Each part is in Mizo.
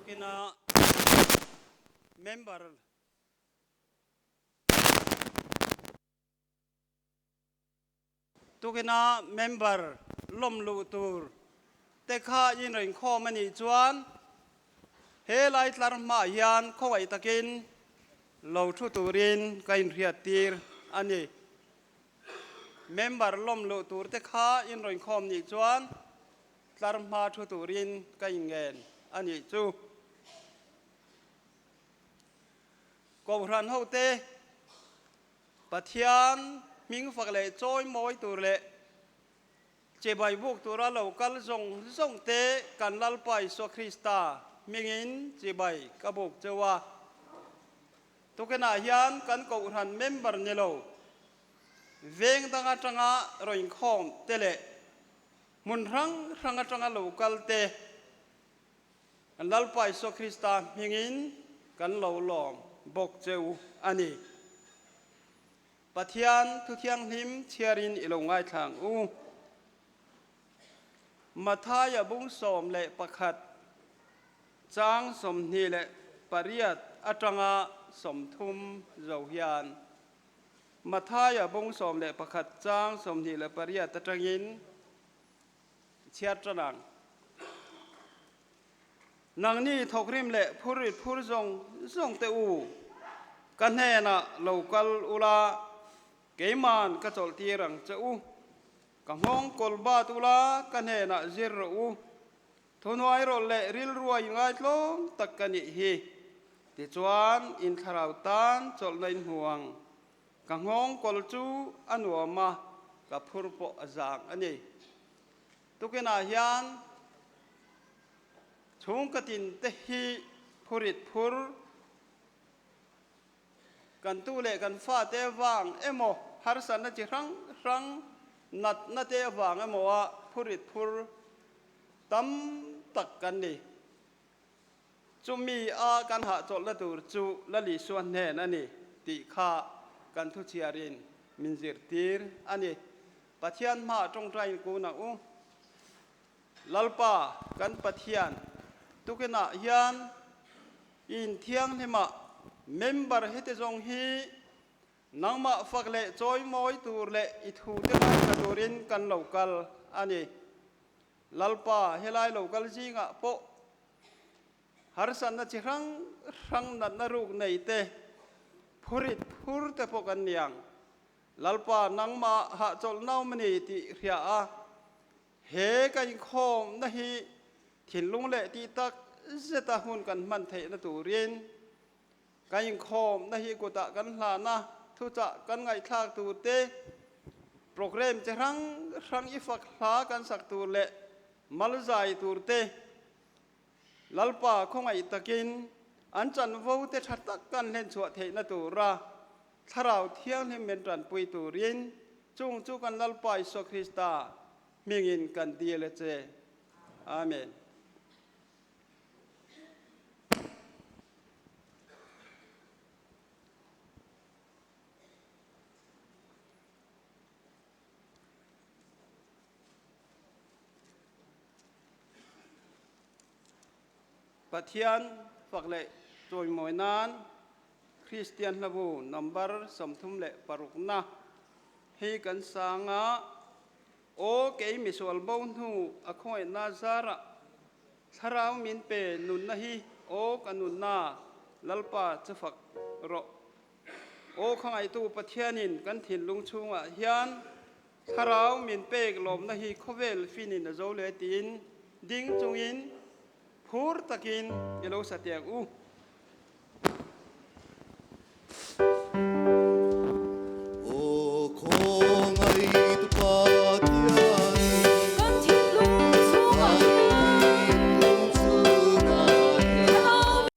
Tukina member Tukina member lawm luh tur te kha in rawn khawm a nih chuan he lai tlar hmaah hian khawngaih takin lo thu turin ka inhriat tir a ni. Member lawm luh tur te kha in rawn khawm nih chuan tlar hma thu turin ka inngen a nih chu. Kohhran hote Pathian hming fak leh chawi mawi tur leh chibai buk tura lo kal zawng zawng te kan Lalpa Isua Krista hmingin chibai ka buk cheu a. Tukinah hian kan Kohhran member ni lo veng dang atanga rawnkhawm te leh hmun hrang hrang atanga lo kal te Kan Lalpa Isua Krista hmingin kan lo lawm bawk che u a ni. Pathian thu thianghlim chhiarin i lo ngaithla ang u. Mathaia bung 11 chang 28 atanga 30 zo hian Mathaia bung 11 chang 28 atangin Chhiar tan ang. Nangni thawkrim leh phurrit phur zawng zawng te u, ka hnenah lo kal ula, keiman ka chawlh tir ang che u. Ka nghawng kawl bat ula, ka hnenah zir rawh u. Thuhnuai rawlh leh rilruai ngaitlawm tak ka nih hi. Tichuan, in thlarau tan chawlhna in hmu ang. Ka nghawng kawl chu a nuam a, ka phur pawh a zang a ni. Tukinah hian chhungka tin te hi phurit phur kan tu leh kan fate vang emaw harsatna chi hrang hrang natna te vang emaw a phurit phur tam tak kan ni. Chumi a kan hahchawlhna tur chu Lal Isua hnen a ni tih kha kan thuchhiarin min zirtir a ni. Pathian hmaah tawngtaiin kun ang u. Lalpa kan Pathian, tukinah hian i inthianghlimah member heti zawng hi nangmah fak leh chawimawi tur leh i thute ngaithla turin kan lo kal a ni. Lalpa, helai lo kal zingah pawh harsatna chi hrang hrang natna ruk nei te, phurit phur te pawh kan ni ang. Lalpa, nangmah hahchawlh naum a ni tih hria a, he ka inkhawmna hi thinlung leh tih tak zeta hun kan hman theihna turin Ka inkhawmna hi kutah kan hlana thuchah kan ngaihthlak tur te, programme chi hrang hrang i fak hla kan sak tur leh mal zai tur te, Lalpa khawngaih takin an chanvo te tha tak kan hlenchhuah theihna tura Thlarau Thianghlim min tanpui turin chung chu kan Lalpa Isua Krista hmingin kan dil a che. Amen. Pathian fak leh chawimawi nan Kristian hlabu number 36 na hi kan sang a, Aw kei misual bo hnu a khawngaihna zarah Thlarau min pe nunna hi aw ka nunna Lalpa chu fak rawh. Aw khawngaihtu Pathianin kan thinlung chhungah hian Thlarau min pek lawmna hi khawvel finin a zo leh tiin ding chungin phur takin i lo sa tiang u. Aw khawngaihtu Pathianin Kan thinlung chhungah kan hian thinlung chhungah hian Thlarau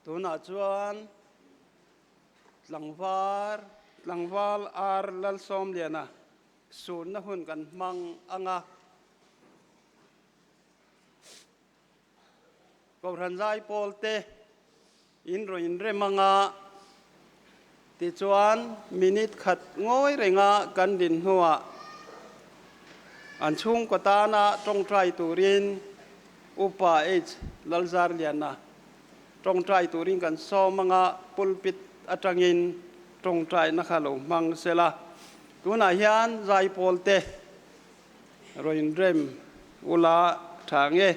Tunah chuan tlangval tlangval Ar Lalsawmliana sunna hun kan hmang ang a. Kohhran zaipawl te in rawn inrem ang a, tichuan minute khat ngawi renga kan din hnuah an chhungkaw tana tawngtai turin Upa H. Lalzarliana tawngtai turin kan sawm ang a, pulpit atangin tawngtaina kha lo hmang sela. Tunah hian zaipawl te rawn inrem ula tha nge.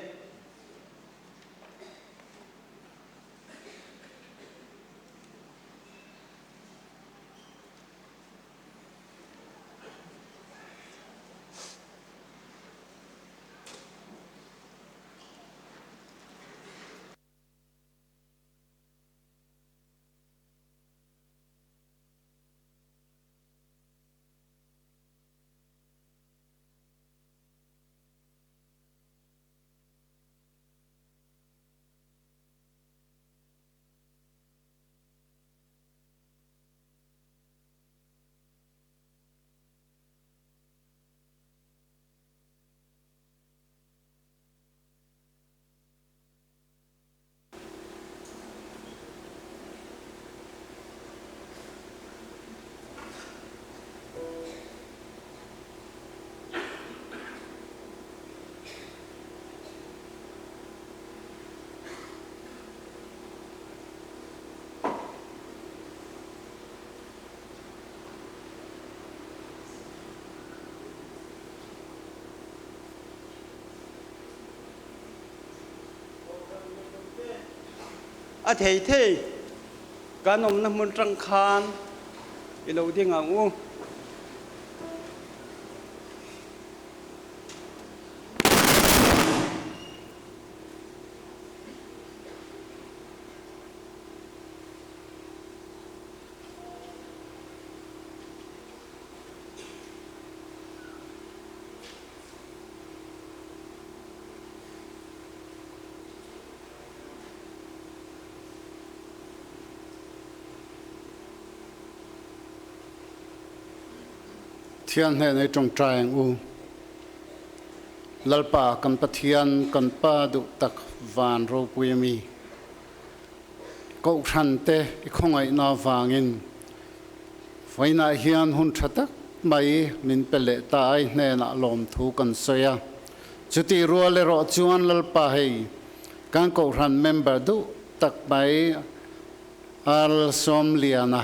A thei thei kan awmna hmun tang khan i lo ding ang u. Thian hnenah i tawngtai ang u. Lalpa kan Pathian kan Pa duh tak van ropui a mi. Kohhran te i khawngaihna avangin vawiinah hian hun tha tak mai min pe leh ta a, i hnenah lawmthu kan sawi a. Chutih rual erawh chuan Lalpa hei kan kohhran member duh tak mai Earl Sawmliana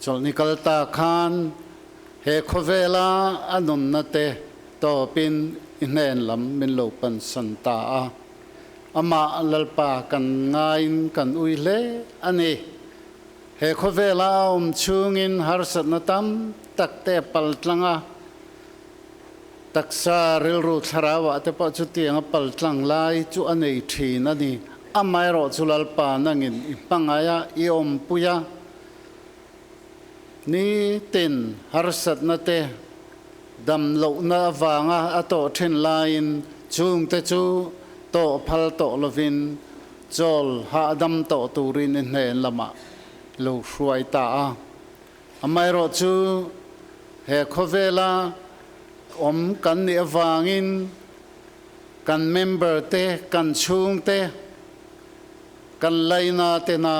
chawlhni kal ta khan he khawvela a nunna te tawpin i hnen lam min lo pansan ta a. Amah Lalpa kan ngaiin kan ui hle a ni. He khawvela a awm chhungin harsatna tam tak te a pal tlang a, taksa rilru thlarauah te pawh chutiang a pal tlang lai chu a nei thin a ni. Amaherawh chu Lalpa nangin i hmangaih a, i awmpui a, nitin harsatna te Dam lohna avanga a tawh thin laiin chungte chu tawh phal tawh lovin chawl hahdam tawh turin i hnen lamah lo hruai ta a. Amaherawh chu he khawvela awm kan nih avangin kan member te, kan chhungte, kan laina tena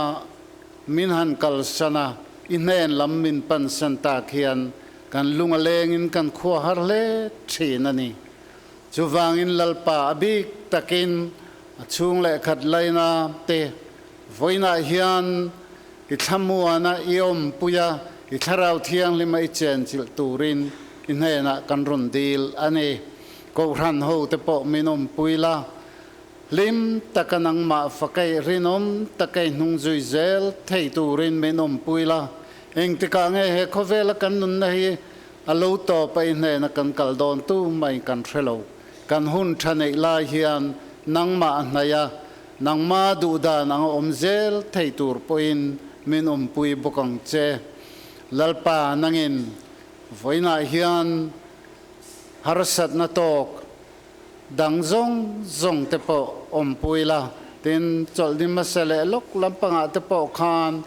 min han kalsan a, i hnen lam min pansan tak hian Kan lung a lengin kan khua har hle thin a ni. Chuvangin Lalpa a bik takin a chhung leh khat laina te vawiinah hian i thlamuana i awmpui a, i Thlarau Thianghlima i chenchilh turin i hnenah kan rawn dil a ni. Kohhran ho te pawh min awmpui la, hlim taka nangmah fakeih rinawm taka i hnung zui zel thei turin min awmpui la, Engtikah nge he khawvela kan nunna hi a lo tawp a i hnena kan kal dawn tu mai kan hre lo. Kan hun tha neih lai hian nangmah a hnaih a, nangma duhdan ang a awm zel thei tur pawhin min awmpui bawk ang che. Lalpa nangin vawiinah hian harsatna tawk dang zawng zawng te pawh awmpui la. Tin, chawlhni hmasa leh lawk lampangah te pawh khan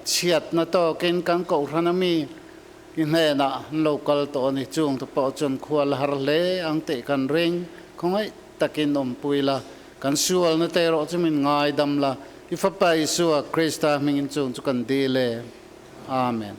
chhiatna tawkin kan kohhran a mi i hnenah an lo kal tawh a ni. Chung te pawh chuan khua la har hle ang tih kan ring. Khawngaih takin awmpui la, kan sualna te erawh chu min ngaidam la, i Fapa Isua Krista hmingin chung chu kan dil e. Amen.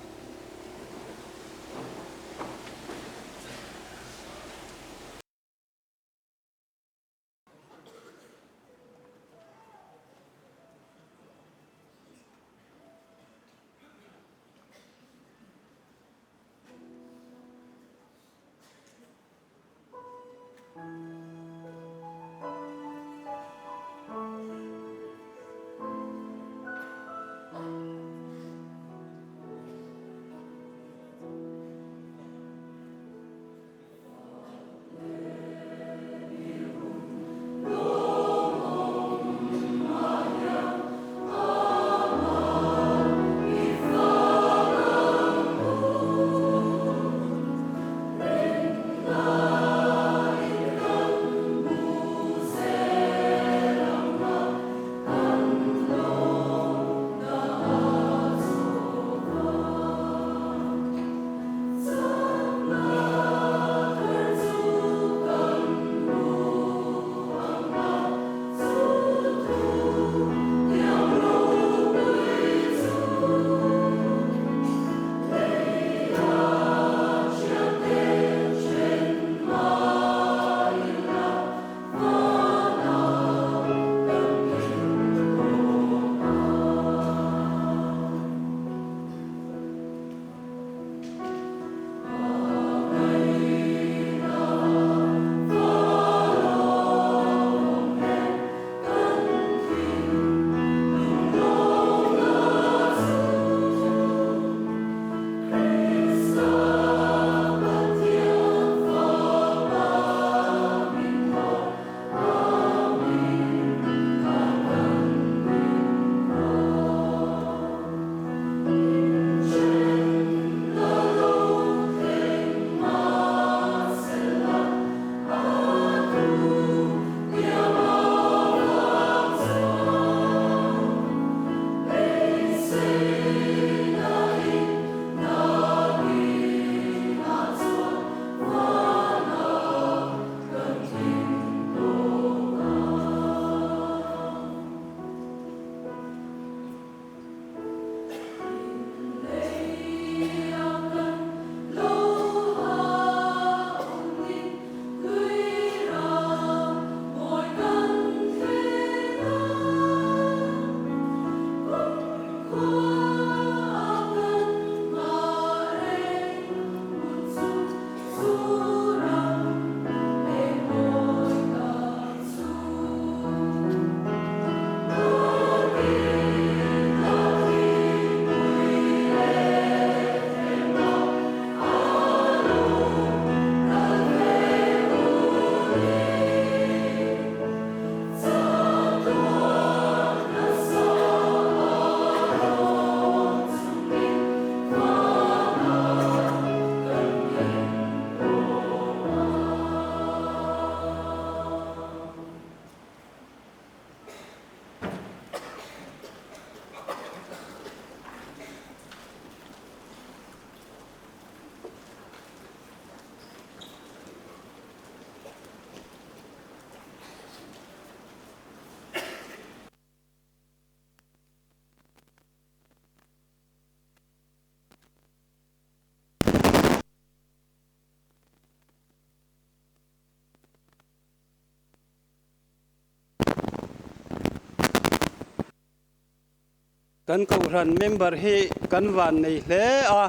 Kan Kohhran member hi kan van nei hle a,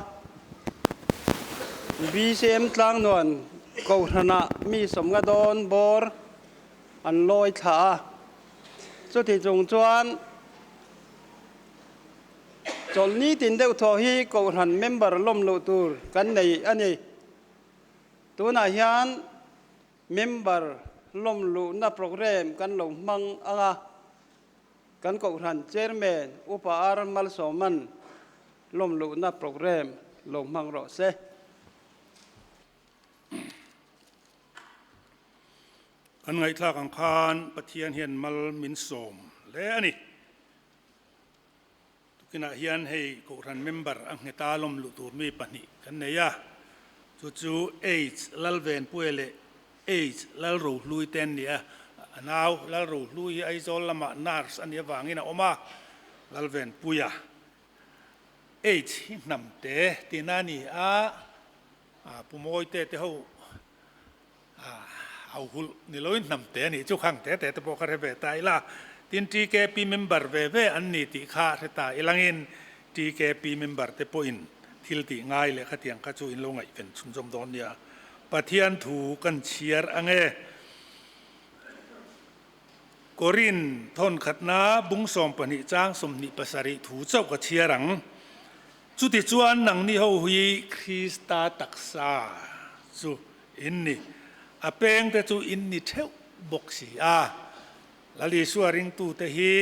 BCM Tlangnuan Kohhranah mi sawmnga dawn bawr an lawi thla a, chuti chung chuan chawlhni tin deuh thaw hi Kohhran member lawm loh tur kan nei a ni. Tunah hian member lawm luhna programme kan lo hmang ang a. Kan Kohhran Chairman Upa Ar Malsawman lawmluhna programme lo hmang rawh se. Kan ngaihthlak ang khan Pathian hian mal min sawm hle a ni. Tukinah hian hei Kohhran member a ngheta lawm luh tur mi pahnih kan nei a, chu chu H Lalvenpuia leh H Lalrohlui te an ni a. A nau Lalrohlui hi Aizawl lamah nurse a nih avangin a awm a, Lalvenpuia H hi hnam te tihna a ni a, Pu Mawite te ho Au hulh ni loin hnam te a nih chu khang te te te pawh ka hre ve ta ila. Tin TKP member ve ve an ni tih kha hre ta ilangin TKP member te pawhin thil tih ngai leh khatiang kha chu in lo ngaihven chhunzawm dawn nia. Pathian thu kan chhiar ange. Korin thawn khatna bung 12 chang 27 thu chauh ka chhiar ang. Chutichuan nangni ho hi Krista taksa chu in ni. A pengte chu in ni theuh bawk si a. Lal Isua ringtute hi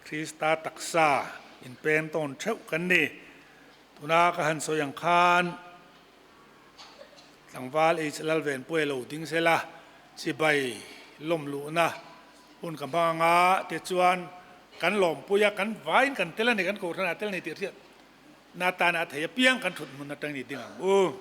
Krista taksa in peng tawn theuh kan ni. Tuna ka han sawi ang khan tlangval H Lalvenpuia lo ding sela chibai lawm luhna hun ka hmang anga tichuan kan lawmpui a, kan vaiin kan tel a ni, kan kohhranah tel a ni tih hriat na tana a thei apiang kan thut hmun atangin i ding ang u.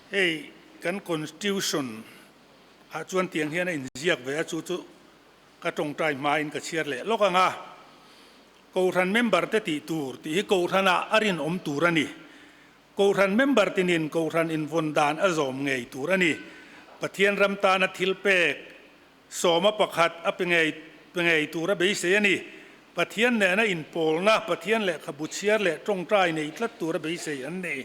Hei kan constitution ah chuan tiang hian a inziak ve a, chu chu ka tawngtai hmain ka chhiar leh lawk ang a. Kohhran member te tih tur tih hi kohhran ah a rinawm tur a ni. Kohhran member tinin kohhran invawn dan a zawm ngei tur a ni. Pathian ram tana thil pek Sawma pakhat a pe ngei pe ngei tur a beisei a ni. Pathian nena inpawlna, Pathian lehkhabu chhiar leh tawngtai nei tlat tur a beisei an ni.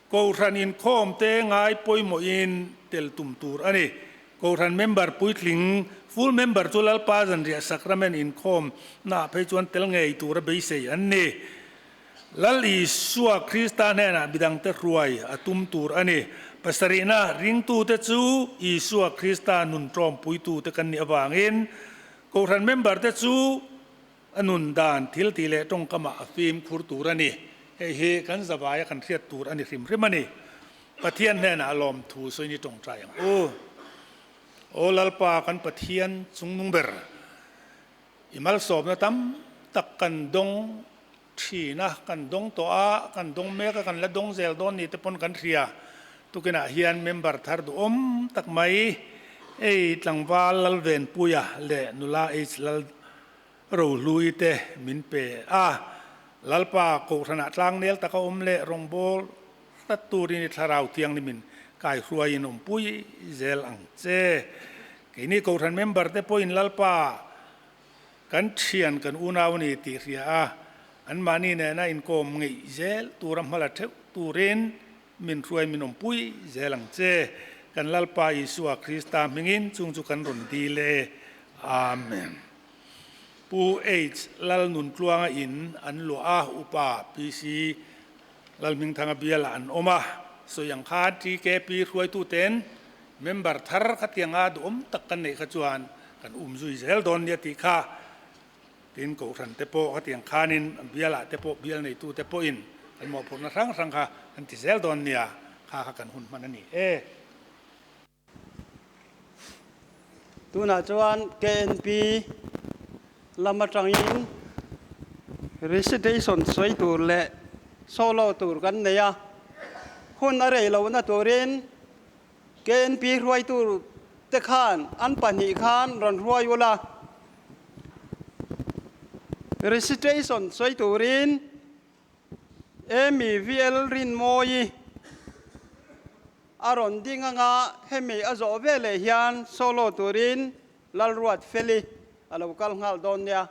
Kohhran inkhawm te ngai pawimawhin tel tum tur a ni. Kohhran member puitling, full member, chu Lalpa zanriah sacrament inkhawm naah phei chuan tel ngei tur a beisei an ni. Lal Isua Krista hnenah midangte hruai a tum tur a ni. Pasarihna ringtute chu Isua Krista nun ṭawmpuitute kan nih avangin Kohhran member-te chu a nun dan thil tih leh ṭawngkamah a fimkhur tur a ni. Hei hi kan zavaia kan hriat tur a ni hrim hrim a ni. Pathian hnenah lawmthu sawiin i ṭawngṭai ang u. Aw Lalpa kan Pathian chungnung ber, I malsawmna tam tak kan dawng thin a, kan dawng tawh a, kan dawng mek a, kan la dawng zel dawn ni te pawn kan hria. Tukinah hian member thar duhawm tak mai ei tlangval Lalvenpuia leh nula H Lal Rohlui te min pe a. Lalpa Kohhranah tlangnel taka awm leh rawngbâwl hlat turin i thlarau thianghlimin kaihruaiin awmpui zel ang che. Keini Kohhran member te pawhin Lalpa kan thian kan unau a ni tih hria a, anmahni nena inkawm ngeih zel tura hmala theuh turin min hruai min awmpui zel ang che. Kan Lalpa Isua Krista hmingin chung chu kan rawn dil e. Amen. Pu H. Lalnuntluanga in an luah a, Upa PC. Lalhmingthanga bialah an awm a, sawi ang khan TKP hruaituten member thar khatianga duhawm tak kan neih kha chuan kan um zui zel dawn nia tih kha tin Kohhran te pawh khatiang khanin bialah te pawh bial neitute pawhin kan mawhphurhna hrang hrang kha kan ti zel dawn nia kha kha kan hun hman a ni e. Tunah chuan KNP lam atangin recitation sawi tur leh solo tur kan nei a, hun a rei lohna turin KNP hruaitu te khan an pahnih khan rawn hruai ula, recitation sawi turin Amy VL Rinmawi a rawn ding anga hemi a zawh veleh hian solo turin Lalruat Feli a lo kal nghal dawn nia.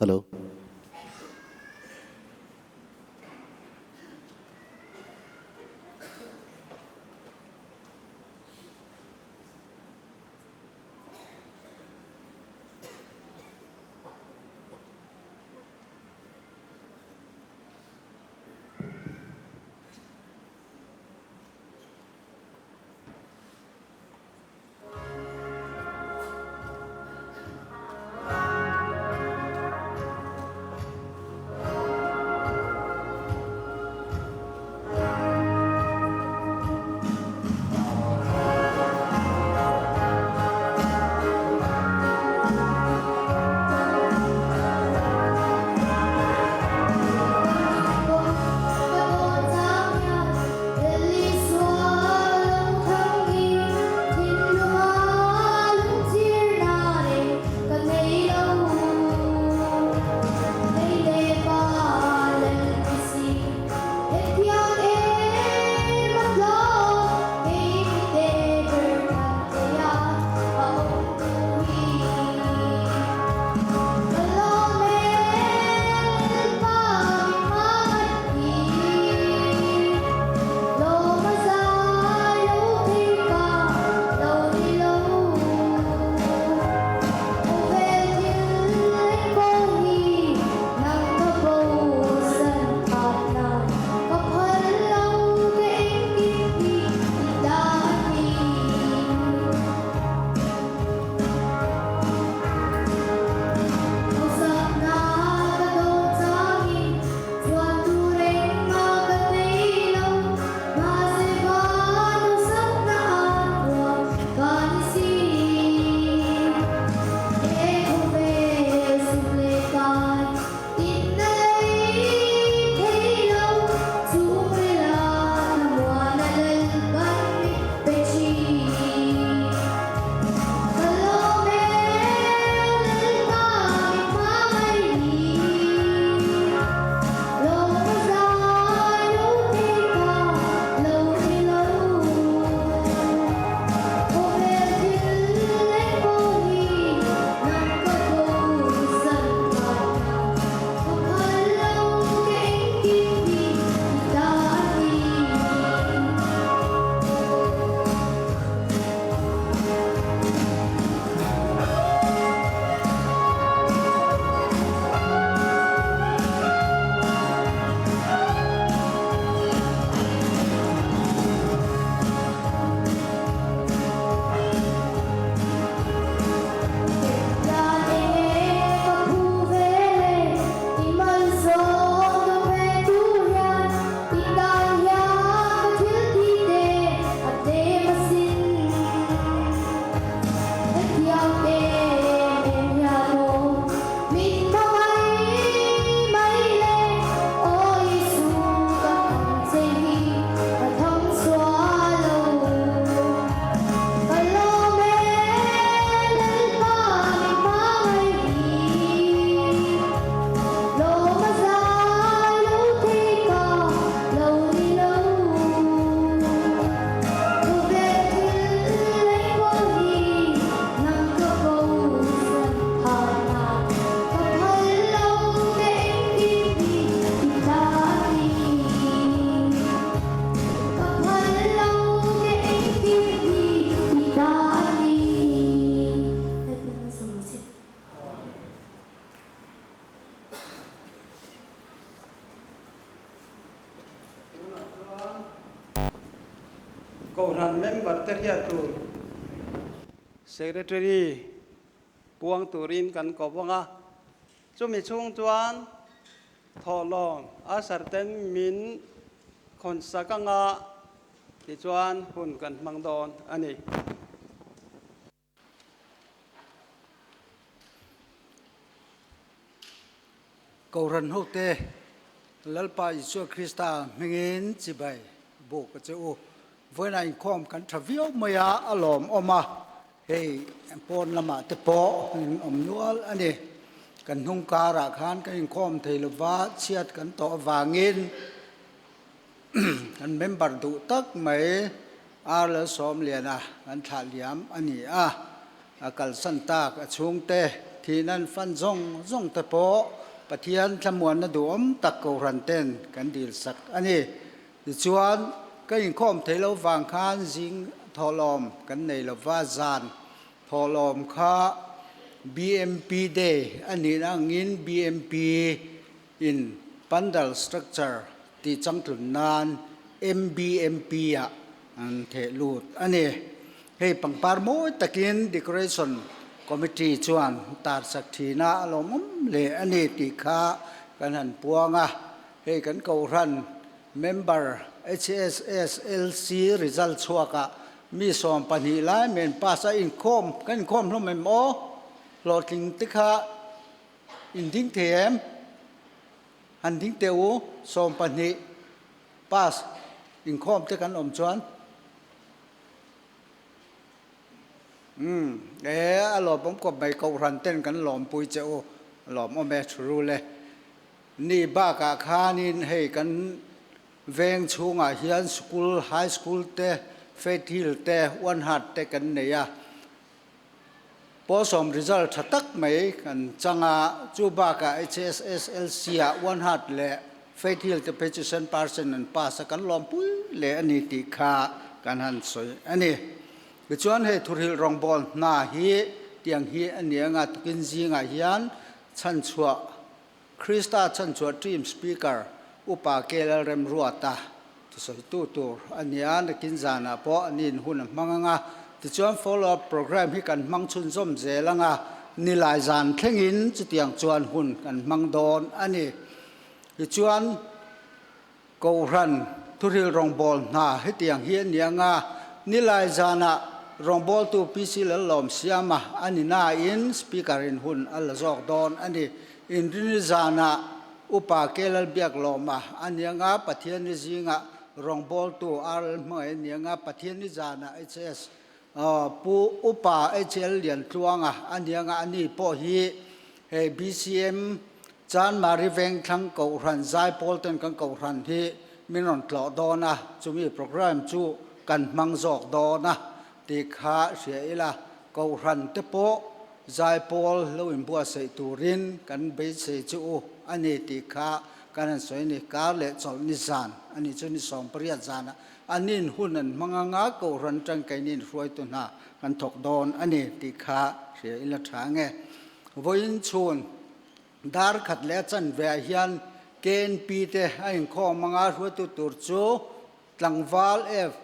Hello. Kohhran member te hriat tur Secretary puang turin kan ko vang a, chumi chhung chuan thawhlawm a sarten min khawn sak anga tichuan hun kan hmang dawn a ni. Kohhran hote, Lalpa Isua Krista hmingin chibai buk a che u. Vawiinah inkhawm kan tha viau mai a, a lawmawm a, hei pawn lamah te pawh in awm nual a ni. Kan hnung karah khan kan inkhawm thei lova, chhiat kan tawh avangin kan member duh tak mai Ar Lalsawmliana kan thlah liam a ni a, a kalsan tak a chhungte. Thihna an fan zawng zawng te pawh Pathian thlamuanna duhawm tak Kohhran ten kan dil sak a ni. Tichuan, ka inkhawm thei lo vang khan zing thawhlawm kan nei lo va, zan thawhlawm kha BMP Day a nihna angin BMP in pandal structure tih changtlun nan MBMP ah an theh lut a ni. Hei pangpar mawi takin decoration committee chuan tar sak thin a, a lawmawm hle a ni tih kha kan han puang a. Hei kan Kohhran member HSSLC result chhuakah mi 12 lai men pass a inkhawm kan inkhawm hlawm em aw? Hlawhtling te kha inding thei em? Han ding teh u, 12 pass inkhawm te kan awm chuan. Umm, e, a lawmawm kawp mai, Kohhran ten kan lawmpui che u, a lawmawm e, thu rul e. Ni bakah khanin hei kan veng chhungah hian school, high school te, Faith Hill te, One Heart te kan nei a. Pawlsawm result tha tak mai kan chang a, chu bakah HSSLC ah One Heart leh Faith Hill te phei chu cent percent an pass a, kan lawmpui leh a ni tih kha kan han sawi a ni. Tichuan hei thurhilh rawngbâwl hna hi tiang hi a ni anga tukin zingah hian chhanchhuah Krista chhanchhuah team speaker Upa KL Remruata thusawitu tur a ni a, nakin zanah pawh an in hun a hmang ang a, tichuan follow up programme hi kan hmang chhunzawm zel ang a, nilai zan thlengin chutiang chuan hun kan hmang dawn a ni. Tichuan Kohhran thuhril rawngbâwl hna hetiang hi a ni ang a, nilai zanah rawngbâwltu PC Lallawm Siama a ni nain Speaker-in hun a la zawk dawn a ni. Inrini zanah Upa K Lalbiaklawma a ni ang a, Pathianni zingah rawngbâwltu RL Hmangaih a ni ang a, Pathianni zanah HS Pu Upa HL Liantluanga a ni ang a, ani pawh hi hei BCM Chanmari Vengthlang Kohhran Zaipawl ten kan Kohhran hi min rawn tlawh dawn a, chumi programme chu kan hmang zawk dawn a tih kha hria ila, Kohhran te pawh Zaipawl lo inbuatsaih turin kan beisei chu u a ni tih kha kan han sawi a ni. Kar leh chawlh ni zan a nih chu ni 18 zanah An in hun an hmang anga Kohhran tangkainin hruaitu hna kan thawk dawn a ni tih kha hria ila tha nge. Vawiin chhun dar khat leh a chanve ah hian KNP te a inkhawm anga hruaitu tur chu Tlangval F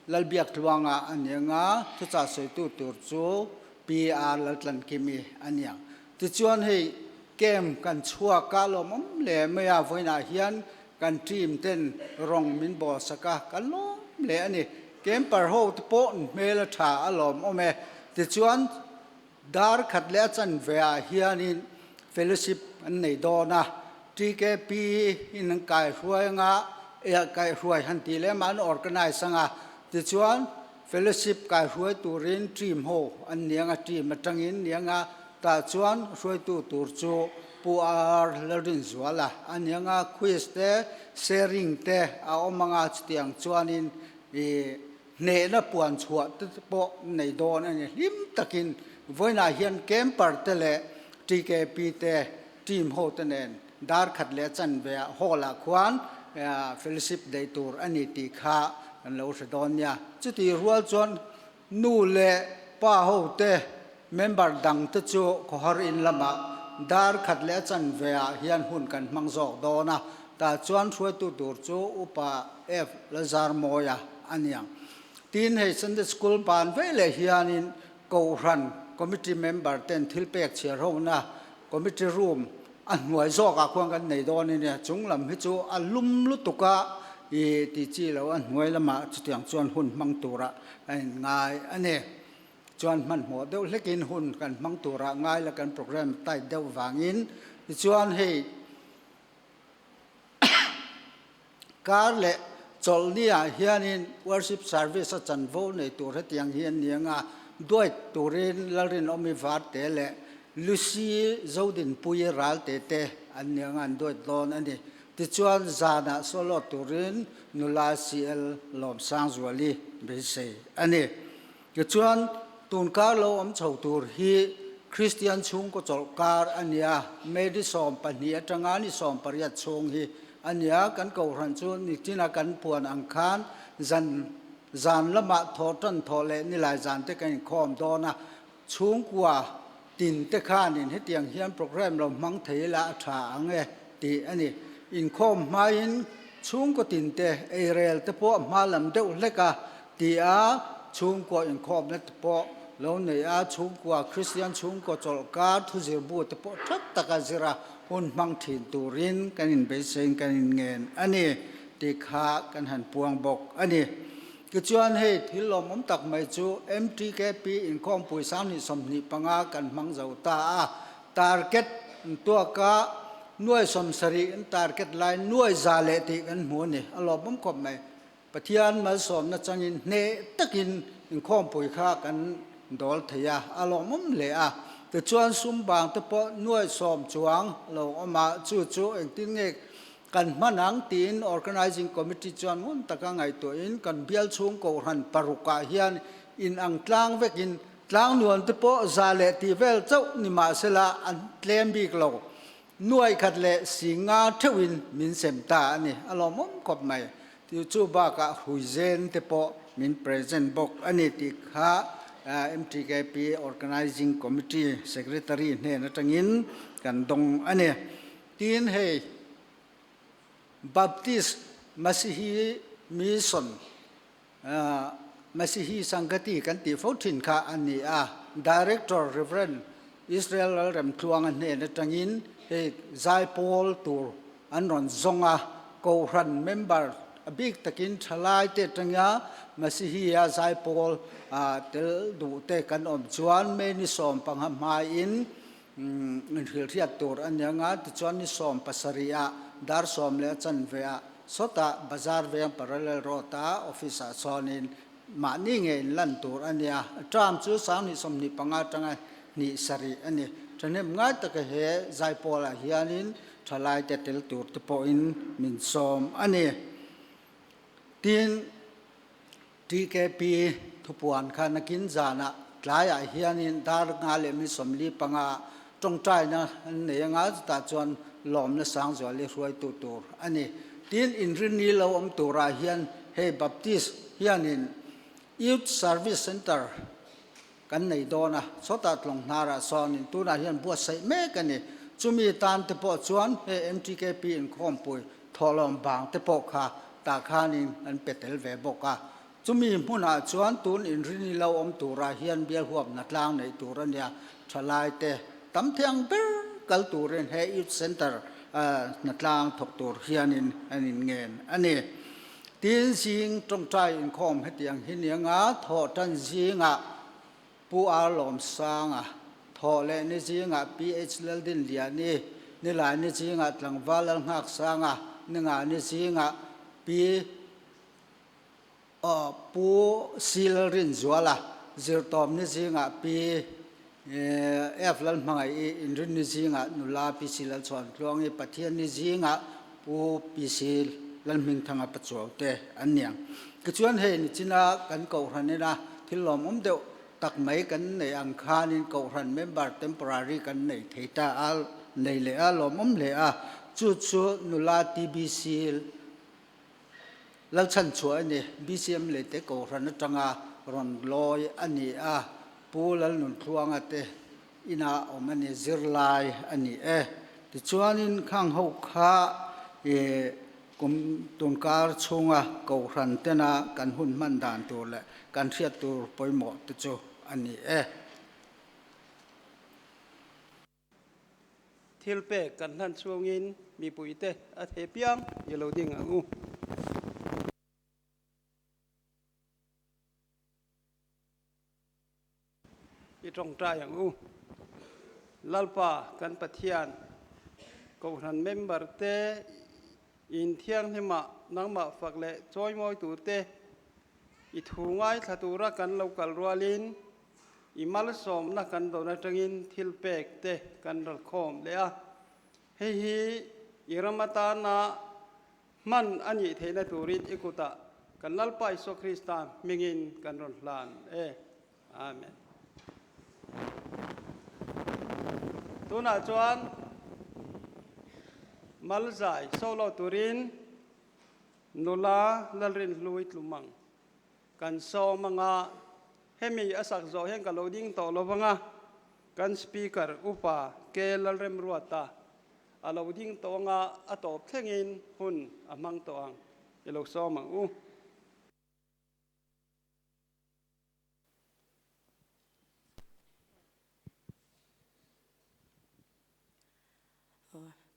Lalbiaktluanga a ni anga thuchah sawitu tur chu PR Laltlankimi a ni ang. Tichuan hei camp kan chhuak a lawmawm hle mai a, vawiinah hian Kan team ten rawng min bawl sak a, ka lawm hle a ni. Camper ho te pawh an hmel a tha a lawm awm e. Tichuan dar khat leh a chanve ah hianin fellowship an nei dawn a, TKP in an kaihruai anga, kaihruai han tih lem ah an organise anga, tichuan fellowship kaihruai turin team ho an ni anga, team atangin ni anga, Tah chuan hruaitu tur chu Pu R. Lalrinzuala a ni ang a, quiz te, sharing te a awm ang a, chutiang chuanin i hnehna puan chhuah te pawh nei dawn a ni. Hlim takin vawiinah hian camper te leh TKP te team ho te nen dar khat leh chanve ah hall ah khuan fellowship daih tur a ni tih kha kan lo hre dawn nia. Chutih rual chuan Nu leh pa ho te member dang te chu khawhar in lamah dar khat leh a chanve ah hian hun kan hmang zawk dawn a, tah chuan hruaitu tur chu Upa F Lazarmawia a niang. Tin, hei Sunday School ban ve leh hianin Kohhran Committee member ten thil pek chhiar hona Committee room a hnuai zawkah khuan kan nei dawn a nia, chung lam hi chu a lum lutuk a i ti chi lo a hnuai lamah chutiang chuan hun hmang turah a inngai a ni. Chuan hmanhmawh deuh hlekin hun kan hmang turah ngai la kan program tight deuh vangin tichuan hei Kar leh chawlhni-ah hianin worship service a chanvo nei tur hetiang hi an ni ang a, duait turin Lalrinawmi Varte leh Lucy Zodinpuii Ralte te an ni ang a, an duait dawn a ni. Tichuan zanah solo turin nula CL Lawmsangzuali beisei a ni. Tichuan tunkar lo awm chho tur hi. Kristian chhungkaw chawlhkar a nia, May ni 12 atanga ni 18 chhung hi a nia. Kan kohhran chu nichina kan puan ang khan zan zan lamah thawh tan thawh leh nilai zan te kan inkhawm dawn a, chhungkua tin te khanin hetiang hian programme lo hmang thei ila a tha ang e tih a ni. Inkhawm hmain chhungkaw tin te eirel te pawh hma lam deuh hlek a ti a, chhungkua inkhawmna te pawh lo nei a, chhungkua Kristian chhungkaw chawlhkar thuzirbu te pawh tha taka zira hun hmang thin turin kan inbeiseiin kan inngen a ni tih kha kan han puang bawk a ni. Tichuan hei thil lawmawm tak mai chu MTKP inkhawmpui 2025 kan hmang zo ta a, target an tuak a, nuai 70 an target lai nuai za leh tih kan hmu a ni, a lawmawm khawp mai. Pathian malsawmna changin hneh takin inkhawmpui kha kan dawl thei a, a lawmawm hle a. Tichuan sum bang te pawh nuai 10 chuang a lo awm a, chu chu engtin nge kan hman ang tiin Organising Committee chuan ngun taka ngaihtuahin kan bial chhung kohhran parukah hian inang tlang vekin tlang nuam te pawh za leh tih vel chauh ni mahsela an tlem bik lo. Nuai khat leh si nga theuhin min sem ta a ni, a lawmawm khawp mai. Tih chu bakah Huizen te pawh min present bawk a ni tih kha MTKP Organising Committee Secretary hnen atangin kan dawng a ni. Tin hei Baptist Masihi Mission Masihi Sangati kan tih fo thin kha a ni a, Director Rev. Israel Lalremtluanga hnen atangin hei zaipawl tur an rawn zawng a, Kohhran member a bik takin thalai te atanga Masihi-a zaipawl tel duh te kan awm chuan May ni 15 hmaiin inhrilhriat tur a ni anga, tichuan ni 17 ah dar 10 leh a chanve ah sawtah Bazar veng Parallel Road a office ah chuanin mahni nge in lan tur a nia, term chu 2025 atanga hnih sarih a ni. Thahnem ngai taka he zaipawl ah hianin thalai te tel tur te pawhin min sawm a ni. Tin, TKP thupuan kha nakin zanah tlaiah hianin dar nga leh mi 45 tawngtaina an nei anga chutah chuan lawmna sangzual hi hruaitu tur a ni. Tin, inrinni lo awm turah hian hei Baptist hianin Youth Service Centre kan nei dawn a, chawtah tlawng hnarah sawnin tunah hian buatsaih mek a ni. Chumi tan te pawh chuan he MTKP inkhawmpui thawhlawm bang te pawh kha tah khanin an pe tel ve bawk a. Chumi hmunah chuan tun inrini lo awm turah hian bial huapna tlang neih tur a nia, thalai te tam thiang ber kal turin he Youth Centre hna tlang thawk tur hianin an inngen a ni. Tin zing tawngtai inkhawm hetiang hi nianga thawh tan zingah Pu Ar Lawmsanga, thawh leh ni zingah PH Laldinliani, nilai ni zingah Tlangval Lalnghak-sanga, ninga ni zingah Pi Pu C Lalrinzuala, zirtawm ni zingah Pi F Lalhmangaih-i, inrin ni zingah Nula Pi C Lalchhuantluangi, Pathian ni zingah Pu PC Lalhmingthanga Pachuau te an niang. Tichuan hei nichina kan kohhran ina thil lawmawm deuh tak mai kan nei ang khanin kohhran member temporary kan nei thei ta a, nei leh a, lawmawm hle a. Chu chu nula TBC Lalchhanchhuah a ni. BCM Leite kohhran atanga rawn lawi a ni a, Pu Lalnunthluanga te inah awm a ni, zirlai a ni e. Tichuanin khang ho kha i kum tunkar chhunga kohhran tena kan hun hman dan tur leh kan hriat tur pawimawh te chu a ni e. Thil pek kan hlan chhungin mipuite a thei piang i lo ding ang u. I tawngtai ang u. Lalpa kan Pathian, Kohhran member te in thianghlima nangmah fak leh chawimawi tur te, i thu ngaithla tura kan lo kal rualin i malsawmna kan dawn atangin thil pek te kan ralkhawm leh a. Hei hi i ram atana Hman a nih theihna turin i kutah kan Lalpa Isua Krista hmingin kan rawn hlan e. Amen. Tunah chuan Malzai solo turin nula Lalrinhlui tlum ang. Kan sawm anga hemi a sak zawh hian ka lo ding tawh lo vanga kan Speaker Upa K Lalremruata a lo ding tawh anga a tawp thlengin hun a hmang tawh ang i lo sawm ang u.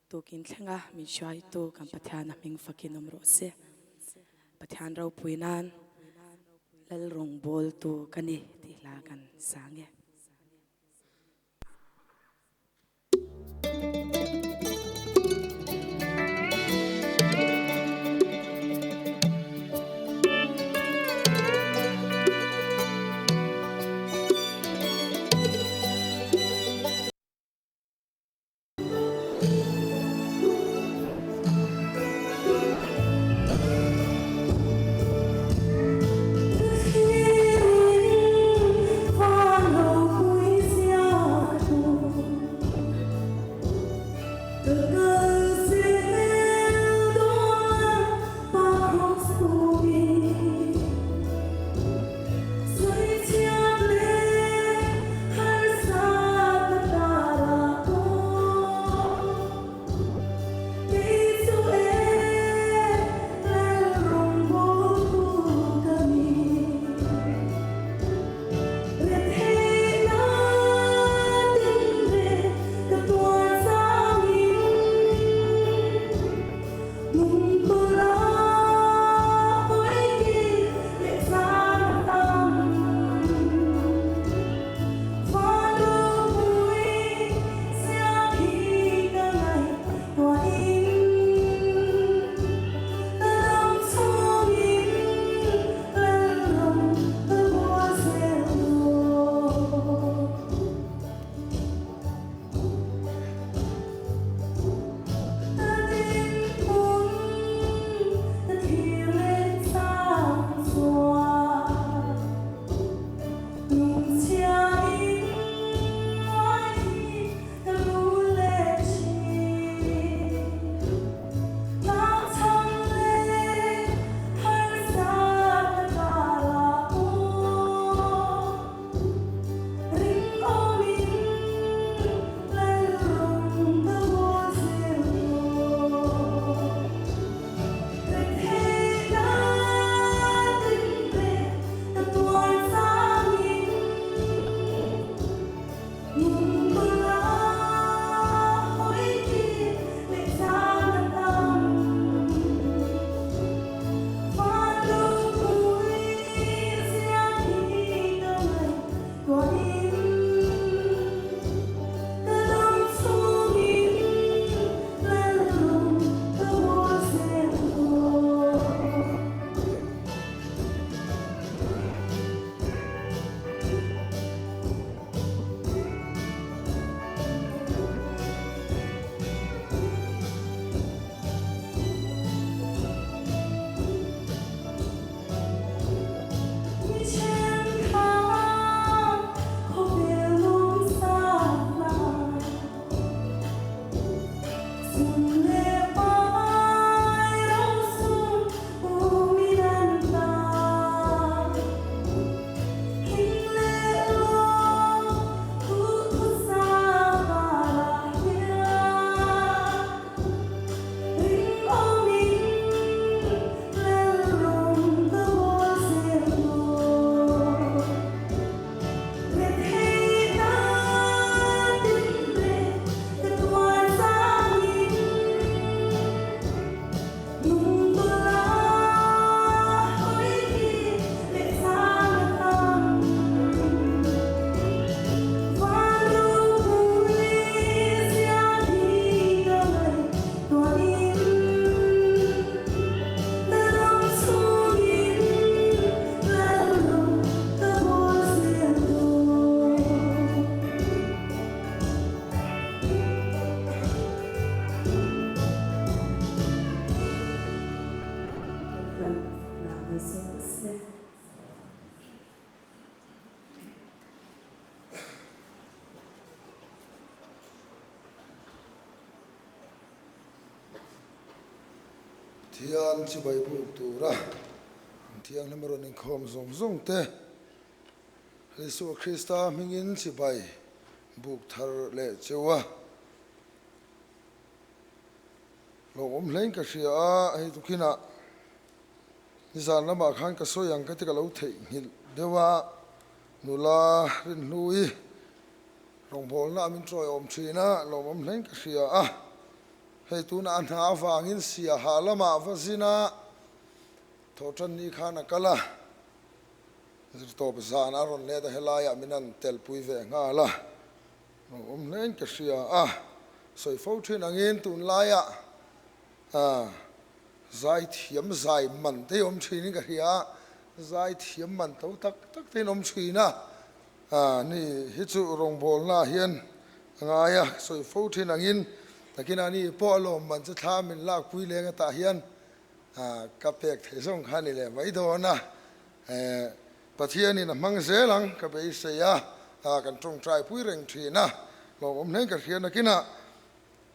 Tukin thlenga min hruaitu kan Pathian a hming fakin awm rawh se. Pathian ropui nan Lal rawngbawltu ka ni tih hla kan sang e. Pathian chibai buk tura Thianghlim a rawn inkhawm zawng zawng te, Isua Krista hmingin chibai buk thar leh cheu a. Lawmawm hlein ka hria a, hei tukhinah nizan lamah khan ka sawi ang ka ti ka lo theihnghilh deuh a, nula rinhlui rawngbawlna min tawiawm thin a, lawmawm hlein ka hria a, hei tunah a hna avangin siaha lamah va zin a, thawhtan ni khan a kal a, zirtawp zan a rawn let a, helaiah min han telpui ve nghal a. Awm hlein ka hria a, sawi fo thin angin tunlaiah zaithiam zai man te hi awm thinin ka hria a, zaithiam man to tak tak te in awm thin a, ni hi chu rawngbawlna ah hian a ngai a, sawi fo thin angin takin ani pawh a lawm man chu thla min lakpui leng atah hian ka pek theih zawng kha a ni leh mai dawn a. Pathianin a hmang zel ang ka beisei a, kan tawngtai pui reng thin a, lawmawm hlein ka hria nakinah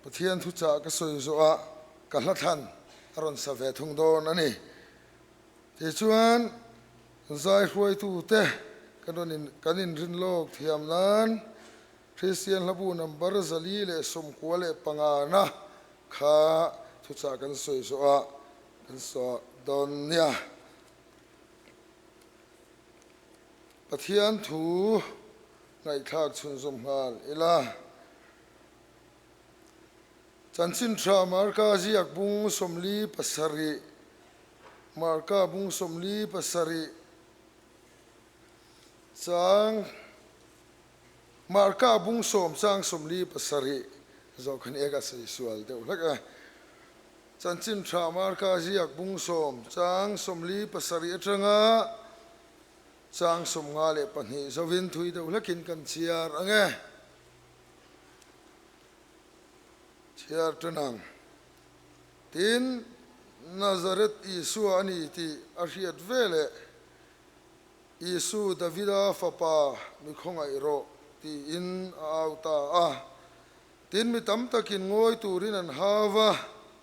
Pathian thuchah ka sawi zawhah ka hla thlan a rawn sa ve thung dawn a ni. Tichuan zai hruaitute kan rawn in kan inrin lawk thiam nan Kristian hlabu number 495 na kha thuchah kan sawi zawhah kan sa dawn nia. Pathian thu ngaihthlak chhunzawm nghal ila. Chanchin tha Marka ziak bung 47, Marka bung 47 chang Marka bung 10 chang 47 zawh khan eka sawi sual deuh hlek e. Chanchin tha Marka ziak bung 10 chang 47 atanga chang 52 zovin thui deuh hlekin kan chhiar ang e. Chhiar tan ang. Tin, Nazareth Isua a ni tih a hriat veleh Isu Davida fapa mi khawngaih rawh tiin a au ta a. Tin, mi tam takin ngawi turin an hau va,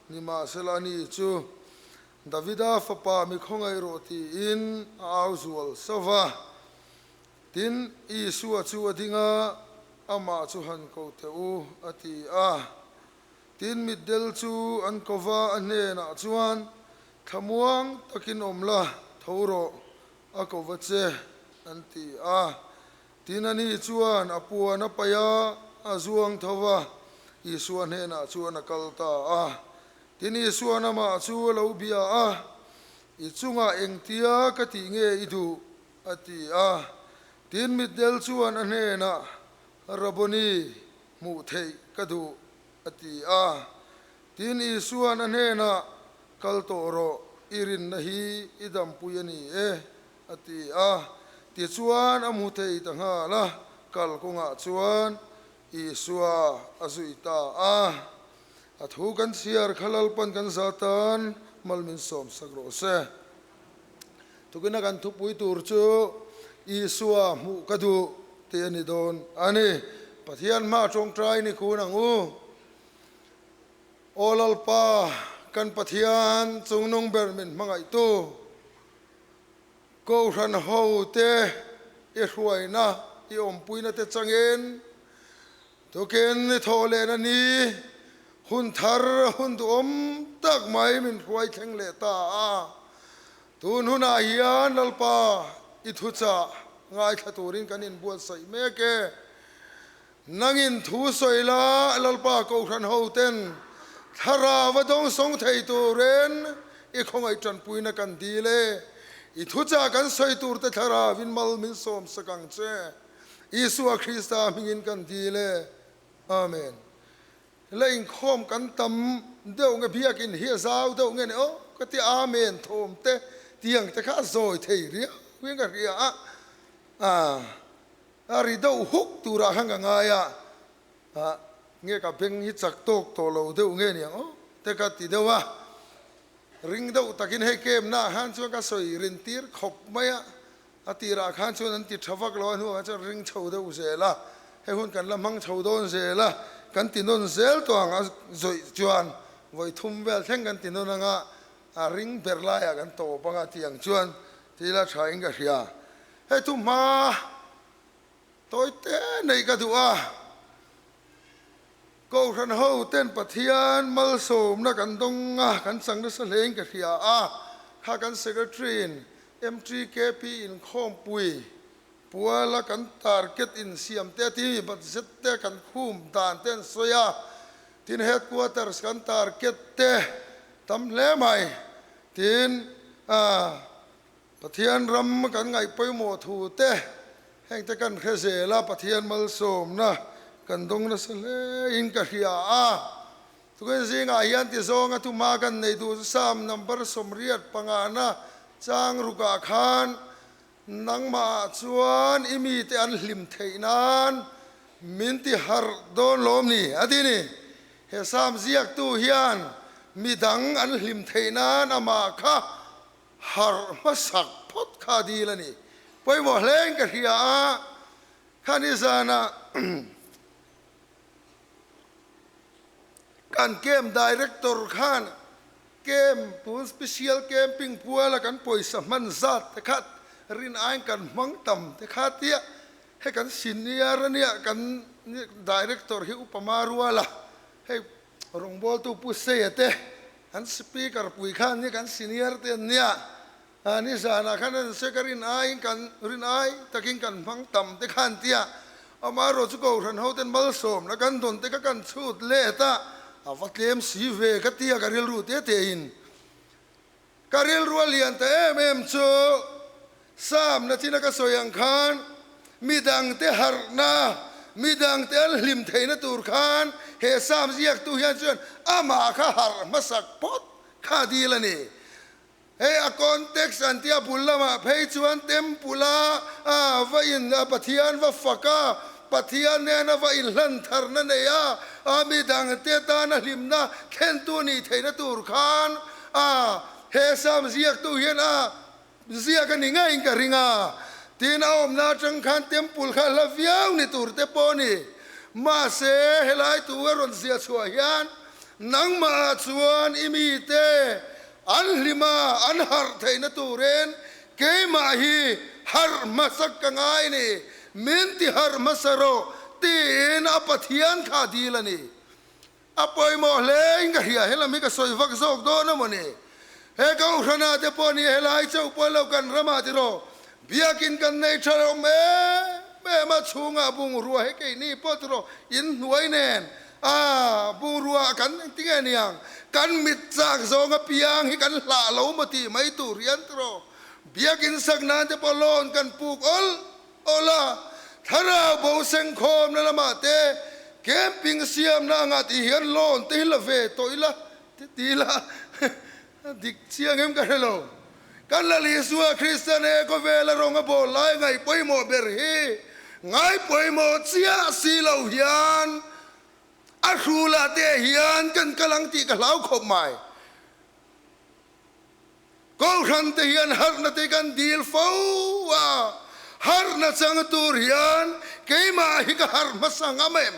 nimahsela ani chu Davida fapa mi khawngaih rawh tiin a au zual sa va. Tin, Isua chu a ding a, amah chu han ko teh u, a ti a. Tin, mitdel chu an ko va, a hnenah chuan, Thlamuang takin awm la, tho rawh, a ko va che, an ti a. Tin, ani chuan a puan a paih a, a zuang tho va, Isua hnenah chuan a kal ta a. Tin, Isua'n amah chu a lo bia a, I chungah engtia ka tih nge i duh? a ti a. Tin, mitdel chuan a hnenah, Rabboni, hmuh theih ka duh, a ti a. Tin, Isua'n a hnenah, Kal tawh rawh, i rinna hi i dampui a ni e, a ti a. Tichuan a hmu thei ta nghal a, kal kawngah chuan Isua a zui ta a. A thu kan chhiar kha Lalpan kan za tan mal min sawmsak rawh se. Tukina kan thupui tur chu Isua hmuh ka duh tih a ni dawn a ni. Pathian hma tawngtai ni kun ang u. Aw Lalpa, kan Pathian chungnung ber min hmangaihtu, Kohhran hote i hruaina, i awmpuina te changin, tukin i thawh lehna ni hun thar hun duhawm tak mai min hruai thleng leh ta a. Tun hunah hian Lalpa i thuchah ngaithla turin kan inbuatsaih mek e. Nangin thu sawi la, Lalpa Kohhran hoten thlarau a dawngsawng thei turin i khawngaih tanpuina kan dil e. I thuchah kan sawi turte thlarauin mal min sawmsak ang che. Isua Krista hmingin kan dil e. Amen. La inkhawm kan tam deuh nge biakin hi a zau deuh nge ni aw ka ti Amen thawm te tiang te kha a zawi thei riau in ka hria a. A ri deuh huk turah khan ka ngai a, ah nge ka beng hi chak tawk tawh lo deuh nge niang aw te ka ti deuh a, ring deuh takin hei kem naah khan chuan ka sawi rin tir khawp mai a, a tirah khan chuan an ti tha vak lo a hnuah khan chuan ring chho deuh zel a, hei hun kan la hmang chho dawn zel a, kan ti nawn zel tawh ang a zawih chuan vawi thum vel thleng kan ti nawn ang a. A ring ber laiah kan tawp anga tiang chuan thil a tha in ka hria. Hei thu hma tawi te neih ka duh a, Kohhran ho ten Pathian malsawmna kan dawng a, kan chang nasa hle in ka hria a, kha kan Secretary in MTKP inkhawmpui puala kan target insiam te a ti mi budget te kan khum dan te an sawi a, tin headquarters kan target te tam hle mai. Tin, Pathian ram kan ngaih pawimawh thu te heng te kan hre zel a, Pathian malsawmna kan dawng nasa hle in ka hria a. Tukin zingah hian ti zawnga thuma kan nei duh chu Psalm number 85na chang rukah khan nangmah ah chuan i mite an hlim theih nan min ti harh dawn lawm ni a ti ni. He Psalm ziaktu hian midang an hlim theih nan amah kha Harh hmasak phawt kha dil a ni. Pawimawh hleng ka hria a, kha nizana kan camp director khan camp tun special camping puala kan pawisa hman zat te kha rin aiin kan hmang tam te kha tia hei kan senior ania kan director hi upa Maruala hei Rawngbawltu Pu Seia te an speaker pui khan hi kan senior te an nia, nizanah khan an sawi ka rin aiin kan rin ai takin kan hmang tam te khan tia amaherawh chu Kohhran ho ten malsawmna kan dawn te kha kan chhut let a, a va tlem si ve ka tia ka rilru te te in Ka rilru a lian ta em em chu Sam nachina ka sawi ang khan midangte harhna, midangte an hlim theihna tur khan he Sam ziaktu hian chuan amah kha harh hmasak phawt kha dil a ni. Hei a context an tia bul lamah phei chuan temple a va in Pathian va fak a, Pathian nena va inhlan tharna nei a, a midangte tana hlimna thlentu nih theihna tur khan a he Sam ziaktu hian a ziak a ni ngeiin ka ring a, tin a awmna atang khan temple kha hla viau ni tur te pawh a ni. Mahse, helai tu a rawn ziah chhuah hian nangmah ah chuan i mite an hlim a, an harh theihna turin keimah hi harh hmasak ka ngai ni, min ti harh hmasa rawh tiin a Pathian kha a dil a ni. A pawimawh hle in ka hria, helam hi ka sawi vak zawk dawn a maw ni? He Kohhranah te pawh ni helai chauh pawh lo kan ramah tiraw biakin kan nei tha lo em em a, chhungah bungrua he keini pawh tiraw in hnuai nen a bungrua kan engtinge niang kan mit chak zawng apiang hi kan hlah lo maw tih mai tur hian tiraw biakin sak nan te pawh loan kan puk awl Aw la, thlarau bo sengkhawmna lamah te camping siamna angah tih hian loan te hi la ve tawh ila ti ila dik chiang em ka hre lo. Kan la Isua Kristian he khawvela rawng a bawl lai ngaih pawimawh ber hi ngai pawimawh chiah si lo hian a hrulah te hian kan kal ang tih ka hlau khawp mai. Kohhran te hian harhna te kan dil fo a, harhna chang tur hian keimah hi ka harh hmasa ngam em?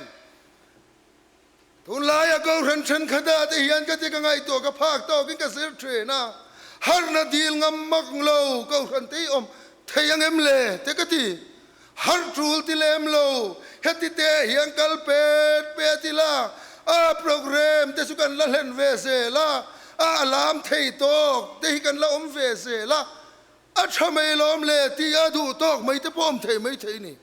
Tunlaia kohhran thenkhatah te hian ka ti ka ngaihtuah ka phak tawkin ka zir thin a, harhna dil ngam mak lo kohhran te hi awm thei ang em le te ka ti. Harh tul ti lem lo, heti te hian kal pet pet ila, a program te chu kan la hlen ve zel a, a alarm thei tawk te hi kan la awm ve zel a, a tha mai lawm le tih a duh tawk mai te pawh awm thei mai thei ni.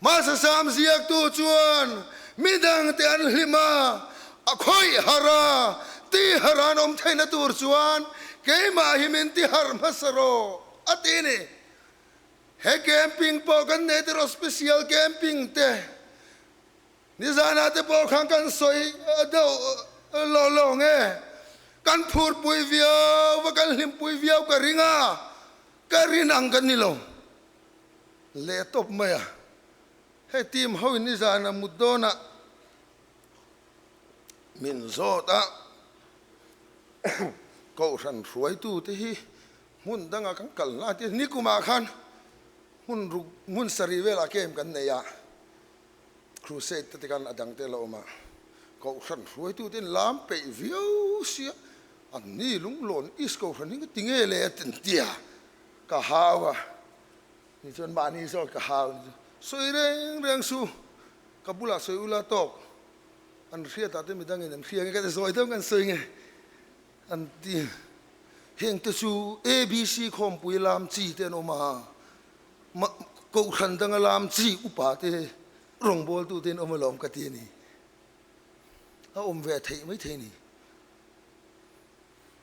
Mahse Sam ziaktu chuan midang te an hlim a, a khawih harh a, ti harh an awm theihna tur chuan keimah hi min ti harh hmasa rawh a ti ni. He camping pawh kan nei tiraw special camping te nizanah te pawh khan kan sawi deuh lawh lawh nge kan phurpui viau va kan hlimpui viau ka ring a ka rin ang kan ni lo leh tawp mai a hei team ho in nizanah mut dawnah min zawt a kohhran hruaitu te hi Hmun dangah kan kal hna tia nikumah khan hmun ruk hmun sarih velah camp kan nei a, crusade te te khan a dang te la awm a, kohhran hruaitute in lam peih viau sia. An ni lunglawn East Kohhran hi nga ti nge le a ti tia ka hau a ni chuan mahni zawk ka hau ni chu sawi reng reng su ka bulah sawi ula tawk an hriatah te midangin an hria nge ka ti zawi deuh nge an sawi nge an ti heng te chu ABC khawmpui lam chi te an awm a ma Kohhran danga lam chi upa te rawngbawltu te an awm alawm ka ti a ni. A awm ve theih mai thei ni.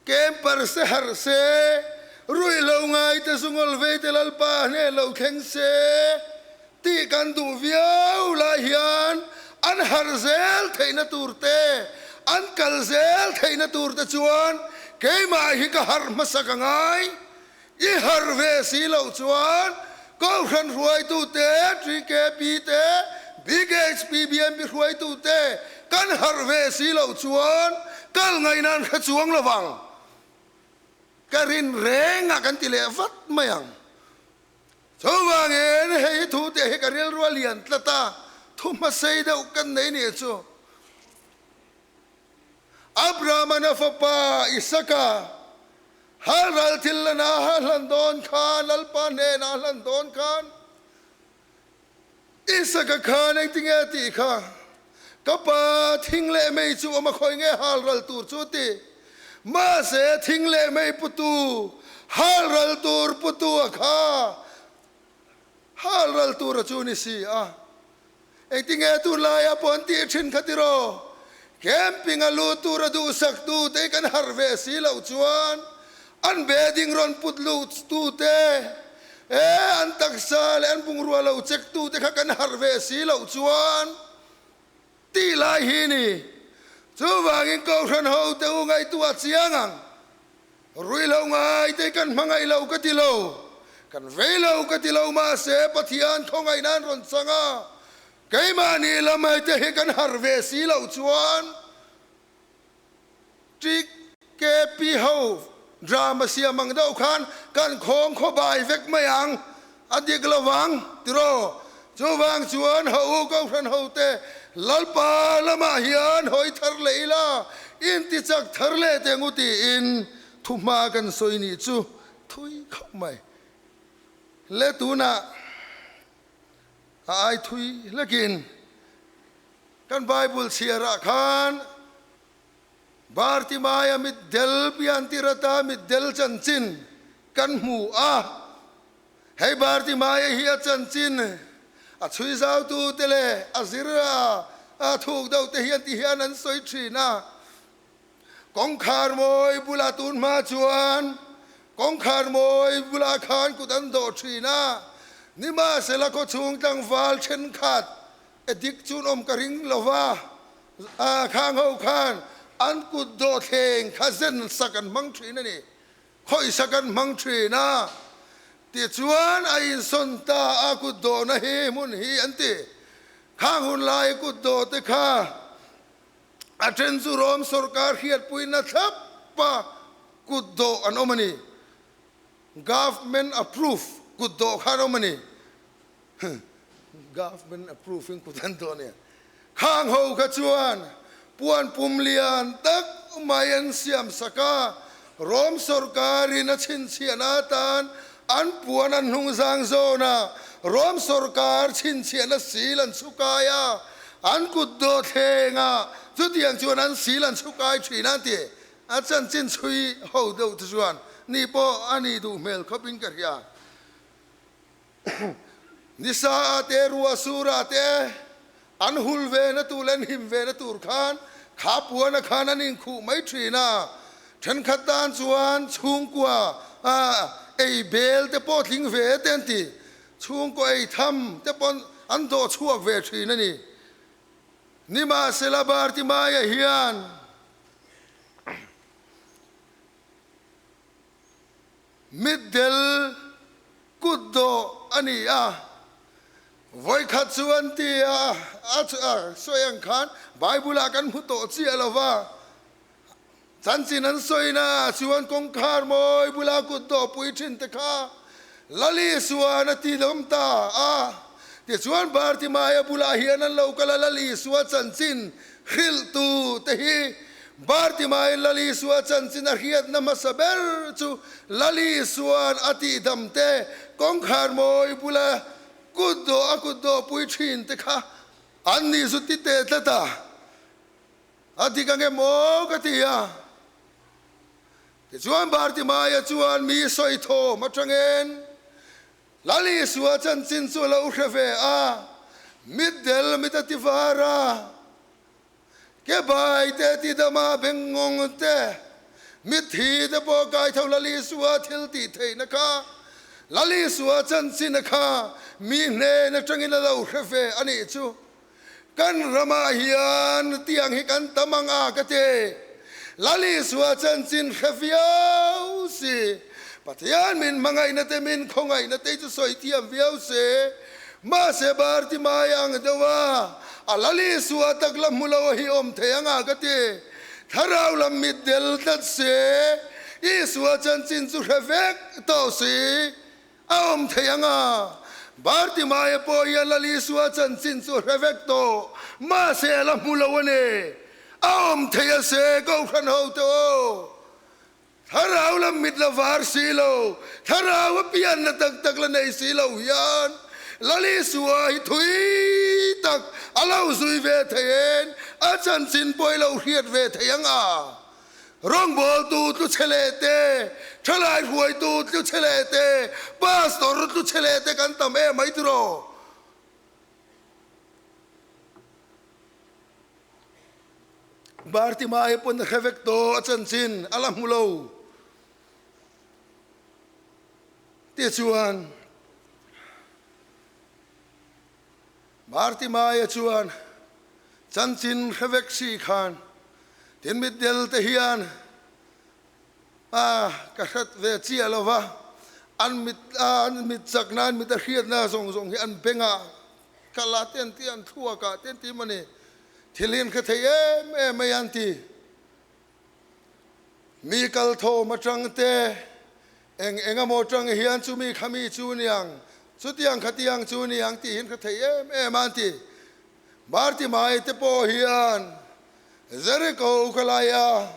Camper se harh se, ruih lo ngai te zungawl vei te Lalpa hnen lo thleng se tih kan duh viau lai hian an harh zel theihna tur te, an kal zel theihna tur te chuan keimah hi ka harh hmasa ka ngai. I harh ve si loh chuan Kohhran hruaitute, TKP te, BKHP, BMP hruaitute kan harh ve si loh chuan kal ngaihna an hre chuang lo vang. Ka rin rengah kan ti leh vat mai ang. Chuvangin hei hi thu teh hi ka rilru a lian tlat a, thu hmasei deuh kan nei nih chu. Abraham-an a fapa Isaka halral thil lana a hlan dawn khan, Lalpa hnenah a hlan dawn khan, Isaka khan engtinge a tih kha? Ka pa, thing leh mei chu awm a khawi nge halral tur chu ti? Mahse, thing leh mei putu, halral tur putu a kha halral tur a chu ni si a. Engtinge tunlaia pawh an tih thin kha tiraw? Camping a lut tura duhsak tu te kan harh ve si loh chuan an bedding rawn put lut tu te, e an taksa leh an bungrua lo check tu te kha kan harh ve si loh chuan tih lai hi ni. Chuvangin Kohhran ho te u ngaihtuah chiang ang. Rui lo ngai te kan hmangaih lo ka ti lo, kan vei lo ka ti lo mahse Pathian khawngaih nan rawn chang a, keimahni lamai te hi kan harh ve si loh chuan TKP ho drama siam ang deuh khan kan khawng khawbai vek mai ang, a dik lo vang tiraw? Chuvang chuan ho u Kohhran ho te Lalpa lamah hian hawi thar leh ila, inti chak thar leh teh ngu tiin thuhma kan sawi nih chu thui khauh mai. Le tunah a ai thui hlekin kan Bible chhiarah khan Bartimaia mitdel piantirata mitdel chanchin kan hmu a. Hei Bartimaia hi a chanchin a chhui zautu te leh a zir a a thuk deuh te hian ti hian an sawi thin a. Kawngkhar mawi bulah tun hma chuan kawngkhar mawi bulah khan kut an dawh thin a. Nimahsela khawchhung tlangval thenkhat edik chun awm ka ring lova, a khang ho khan an kut dawh thleng kha zen sak an hmang thin a ni. Khawihsa kan hmang thin a, tichuan a insawn ta a kut dawhna hi hmun hi an ti. Khang hun lai kut dawh te kha a then chu Rom sorkar hriatpuina thlap a kut dawh an awm a ni. Government approve kut dawh kha an awm a ni. Government approve in kut an dawh a nia. Khang ho kha chuan puan pum lian tak mai an siam sak a, Rom sorkarin a chhinchhiahna atan an puan an hnung zang zawn a, Rom sorkar chhinchhiahna sil an chhukai a, an kut dawh thleng a, chutiang chuan an sil an chhukai thin a ti. A chanchin chhui ho deuh te chuan ni pawh a nih duh hmel khawpin ka hria. Nisa a te, ruah sur a te, an hul ve na tur leh an him ve na tur khan kha puana khan an inkhuh mai thin a. Thenkhat tan chuan chhungkua ei bel te pawh tling ve te an ti. Chhungkaw ei tham te pawh an dawh chhuak ve thin a ni. Nimahsela Bartimaia hian Mitdel kut dawh a ni a, vawikhat chu an ti a, a sawi ang khan Bible-ah kan hmu tawh chiah lo va, chanchin an sawina ah chuan kawngkhar mawi bula kut dawh pui thin te kha Lali Isua'n a ti dawm ta a, tichuan Bartimaia bulah hian an lo kal a, Lali Isua chanchin hrilhtu te hi. Bartimai Lal Isua chanchin a hriatna hmasa ber chu Lal Isua'n a tihdam te, kawngkhar mawi bula kut dawh a kut dawhpui thin te kha an nih zu ti teh tlat a, a dik ange maw ka ti a. Tichuan Bartimaia chuan mi sawi thawm atangin Lal Isua chanchin chu a lo hre ve a, mitdel mit a ti var a, Ke bai te ti dama beng ngawng te, mitthi te pawh kai tho Lal Isua thil tih theihna kha, Lal Isua chanchinna kha mi hnen atangin a lo hre ve a nih chu. Kan ramah hian tiang hi kan tam ang a ka ti. Lal Isua chanchin hre viau si, Pathian min hmangaihna te min khawngaihna te chu sawi thiam viau se, Mahse Bartimai ang deuh a, a Lal Isua tak la hmu lo hi awm thei anga ka ti. Thlarau lam mit del tlat se, Isua chanchin chu hre vek tawh si, a awm thei anga. Bartimaia pawh hian Lal Isua chanchin chu hre vek tawh, mahse a la hmu lo a ni. A awm thei a se, Kohhran hote aw. Thlarau lam mit la var si lo, thlarau a pianna tak tak la nei si lo hian Lal Isua hi thui tak a lo zui ve thei en, a chanchin pawh i lo hriat ve thei ang a. Rawngbawltu tlu chhe leh te, thalai hruaitu tlu chhe leh te, pastor tlu chhe leh te kan tam em mai tiraw? Bartimai pawn a hre vek tawh a chanchin a la hmu lo. Tichuan, Bartimaia chuan chanchin hre vek si khan tin mitdel te hian a ka hret ve chiah lo va, an mit an mit chakna an mit a hriatna zawng zawng hi an bengah kal a te an ti an thluak ah te an ti mawni thil hi an hre thei em em mai an ti. Mi kal thawm atang te eng eng emaw atang hian chumi khami chu niang chutiang khatiang chu niang tih hi an hre thei em em a an ti. Bartimai te pawh hian Jericho khalaia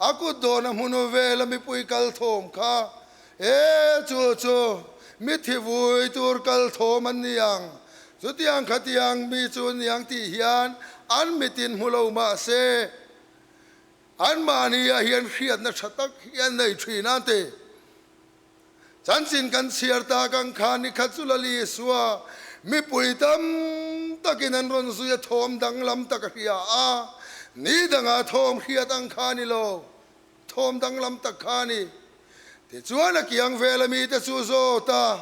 a kut dawna hmun vela mipui kal thawm kha e chu chu mithi vui tur kal thawm an ni ang, chutiang khatiang mi chu niang tih hian an mitin hmu lo mah se anmahni ah hian hriatna tha tak hi an nei thin a ti. Chanchin kan chhiar tak ang khan ni khat chu Lal Isua mipui tam takin an rawn zui a thawm danglam tak a hria a, ni dangah thawm hriat ang kha a ni lo, thawm danglam tak kha a ni. Tichuan a kiang vela mite chu zawt a,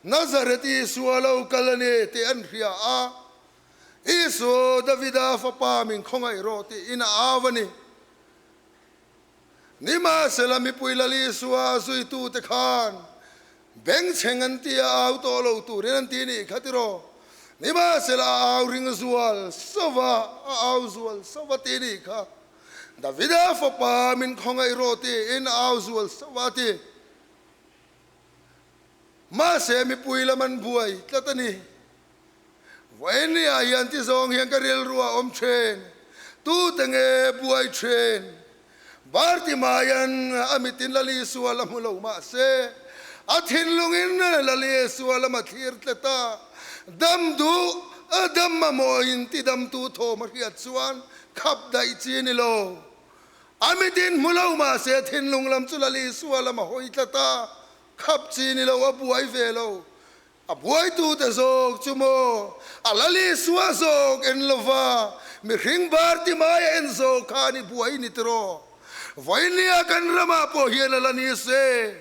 Nazareth Isua lo kal a ni tih an hria a, Isu, Davida fapa min khawngaih rawh tiin a au a ni. Nimahsela mipui Lal Isua zuitute khan bengchheng an ti a, au tawh lo turin an ti nih kha tiraw? Nimahsela a au ring zual sova, a au zual sova ti nih kha. Davida fapa min khawngaih rawh tiin a au zual sova a ti. Mahse mipui lam an buai tlat a ni. Vawinia hian ti zawng hian ka rilru a awm thin, tute nge buai thin? Bartimaian a mitin Lal Isua la hmu lo mahse, a thinlungin Lal Isua lam a thlir tlet a, dam duh a dam mamawhin ti damtu thawm a hriat chuan khap daih chi ni lo. A mitin hmu lo mahse thinlung lam chu Lal Isua lam a hawi tlat a, khap chi ni lo, a buai ve lo. A buaitute zawk chu maw a Lal Isua zawk en lova mihring Bartimai a en zawk kha ni buai ni tiraw? Vawinia kan ramah pawh hian a la ni se,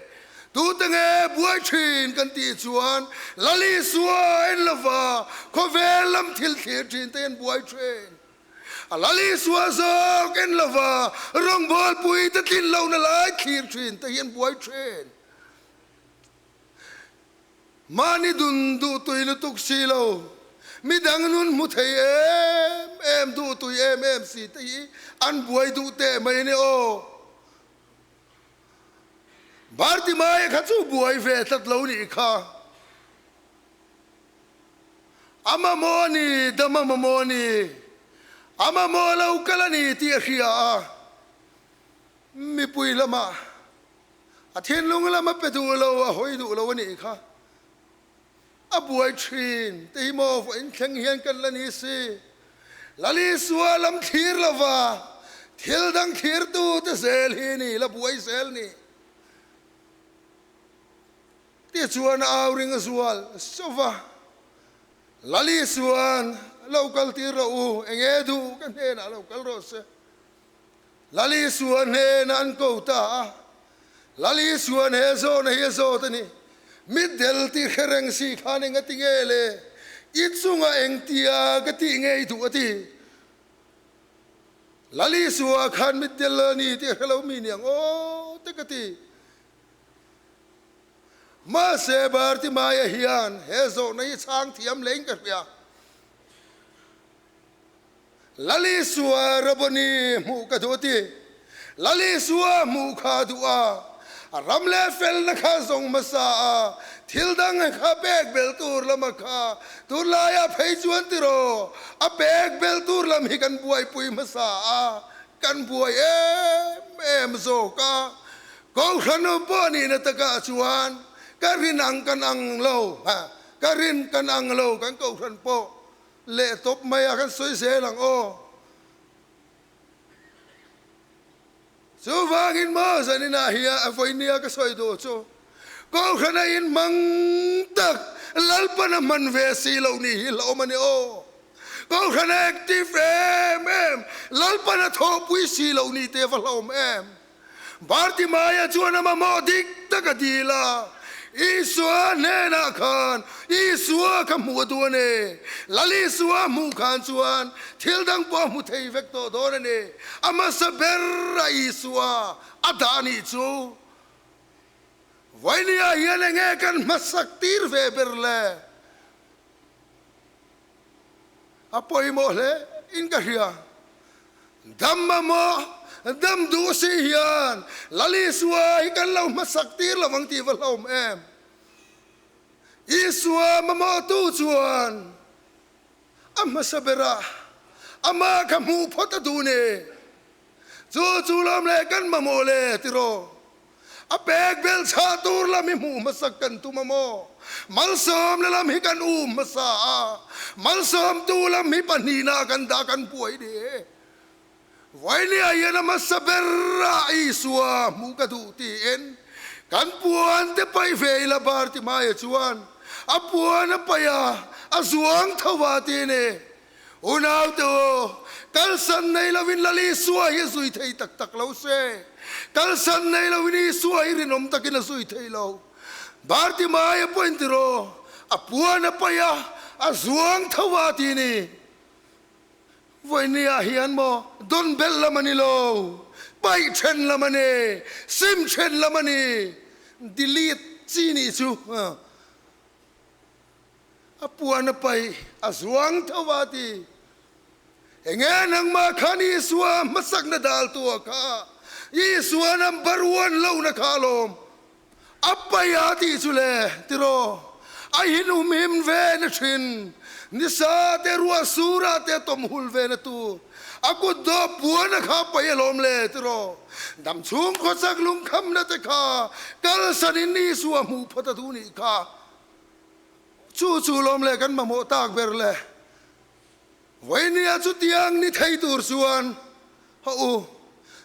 tute nge buai thin kan tih chuan Lal Isua en lova khawvel lam thil thlir thin te hian buai thin. A Lal Isua zawk en lova rawngbawlpui te tlin lohna lai thlir thin te hian buai thin. Mahni dun duh tui lutuk si lo, midang nun hmu thei em em duh tui em em si te hi an buai duh teh mai a ni aw. Bartimaia kha chu buai ve tlat lo nih kha. A mamawh a ni, dam a mamawh a ni, a mamawh lo kal a ni tih a hria a. Mipui lamah a thinlung lam a pe duh lo, a hawi duh lo a nih kha. A buai thin te hi maw vawiin thleng hian kan la ni si. Lalisua lam thlir lova thil dang thlirtu te zel hi ni la buai zel ni. Tichuan a au ring a zual sova, Lalisuan lo kal tir rawh u, enge duh ka hnenah lo kal rawh se. Lalisua hnenah an ko ta a, Lalisuan he zawhna hi a zawt a ni. Mitdel tih hre reng si khan eng a ti nge le? I chungah engtia ka tih ngei duh a ti. Lalisua khan mitdel a ni tih a hre lo mi niang aw te ka ti. Mahse Bartimaia hian he zawhna hi chhang thiam hlein ka hria. Lalisua Rabboni hmuh ka duh a ti. Lalisua hmuh kha a duh a, a ram leh felna kha zawng hmasa a, thil dang kha pek bel tur lama kha tunlaiah phei chuan tiraw, a pek bel tur lam hi kan buaipui hmasa a, kan buai em em zawk a. Kohhran pawh nihna takah chuan ka rin ang kan ang lo, ka rin kan ang lo kan kohhran pawh. Leh tawp mai a kan sawi zel ang aw. Chuvangin maw zaninah hian a vawinia ka sawi duh chu Kohhran a inhmang tak Lalpan a hman ve si loh ni hi hlauhawm a ni aw. Kohhran a active em em Lalpan a thawhpui si loh ni te va hlauhawm em. Bartimaia chuan a mamawh dik tak a dil a, Isua hnenah khan Isua kha hmuh a duh a ni. Lal Isua hmuh khan chuan thil dang pawh a hmu thei vek tawh dawn a ni. A hmasa ber a Isua a dah nih chu. Vainia hian enge kan hmasak tir ve ber le? A pawimawh hle in ka hria. Dam mamawh, dam duh si hian Lal Isua hi kan lo hmasak tir lo ang tih va hlawm em? Isua mamawhtu chuan a hmasa berah amah kha hmuh phawt a duh ni. Chu chu lawm leh kan mamawh le tiraw? A pek bel chhah tur lam hi hmuh hmasak kan tum a maw? Malsawm la lam hi kan um hmasa a, malsawmtu lam hi pahnihna kan dah kan buai ni e. Vainia hian a hmasa ber a Isua hmuh ka duh tiin kan puan te paih ve ila Bartimaia chuan a puan a paih a, a zuang tho a ti ni. Unaute u, kalsan nei lovin Lal Isua hi a zui thei tak tak lo se. Kalsan nei lovin Isua hi rinawm takin a zui thei lo. Bartimai a point tiraw, a puan a paih a, a zuang tho a ti ni. Vawinia hian maw dawn belh lam a ni lo, paih then lam a ni, sim then lam a ni, delete chi nih chu. A puan a paih, a zuang tho a ti. Enge nangmah khan Isua hmasakna daltu a kha, Isua number one lohna kha alawm. A paih a tih chu le, tiraw? A hin um him ve na thin, nisa te ruah surah te a tawm hul ve na tur. A kut dawh puan a kha paih alawm le, tiraw? Dam chhung khawchak lungkhamna te kha kalsanin Isua hmuh phawt a duh nih kha. Chu chu lawm le kan mamawh tak ber le. Vainia chutiang ni thei tur chuan ha u,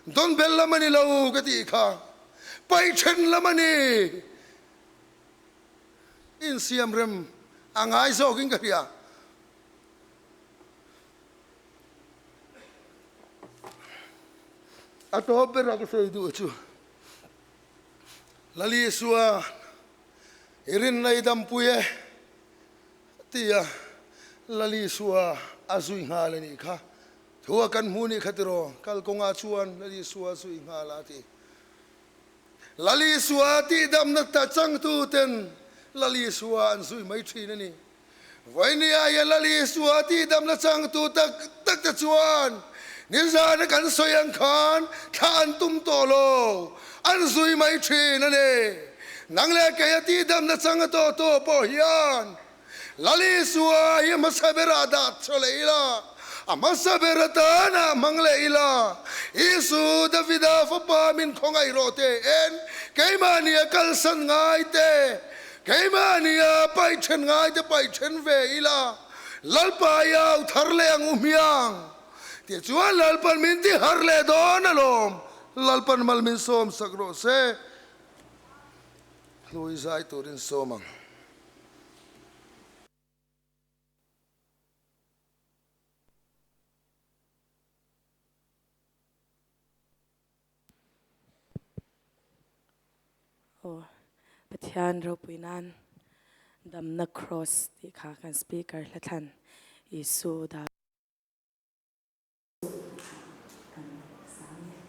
dawn bel lam a ni lo ka tih kha, paih then lam a ni. Insiam rem a ngai zawkin ka hria. A tawp berah ka sawi duh chu Lalisua I rinna i dampui e, tia Lalisua a zui nghal a nih kha. Thu a kan hmu nih kha tiraw, kal kawngah chuan Lalisua a zui nghal a ti. Lalisua tihdamna ta changtu ten Lalisua an zui mai thin a ni. Vainia hian Lalisua tihdamna changtu tak tak te chuan nizana kan sawi ang khan thla an tum tawh lo, an zui mai thin a ni. Nang leh keia tihdamna chang a tawh tawh pawh hian Lalisua hi hmasa berah dah tha leh ila. A hmasa ber atana hmang leh ila, Isu, Davida fapa min khawngaih rawh te en, keimahni a kalsan ngai te, keimahni a paih then ngai te paih then ve ila, Lalpa i au thar leh ang u hmiang. Tichuan Lalpan min ti har leh dawn alawm, Lalpan mal min sawm sak rawh se. Hlui zai turin sawm ang. Aw Pathian ropui nan damna cross tih kha kan speaker hla thlan Isu da. Kan sang e.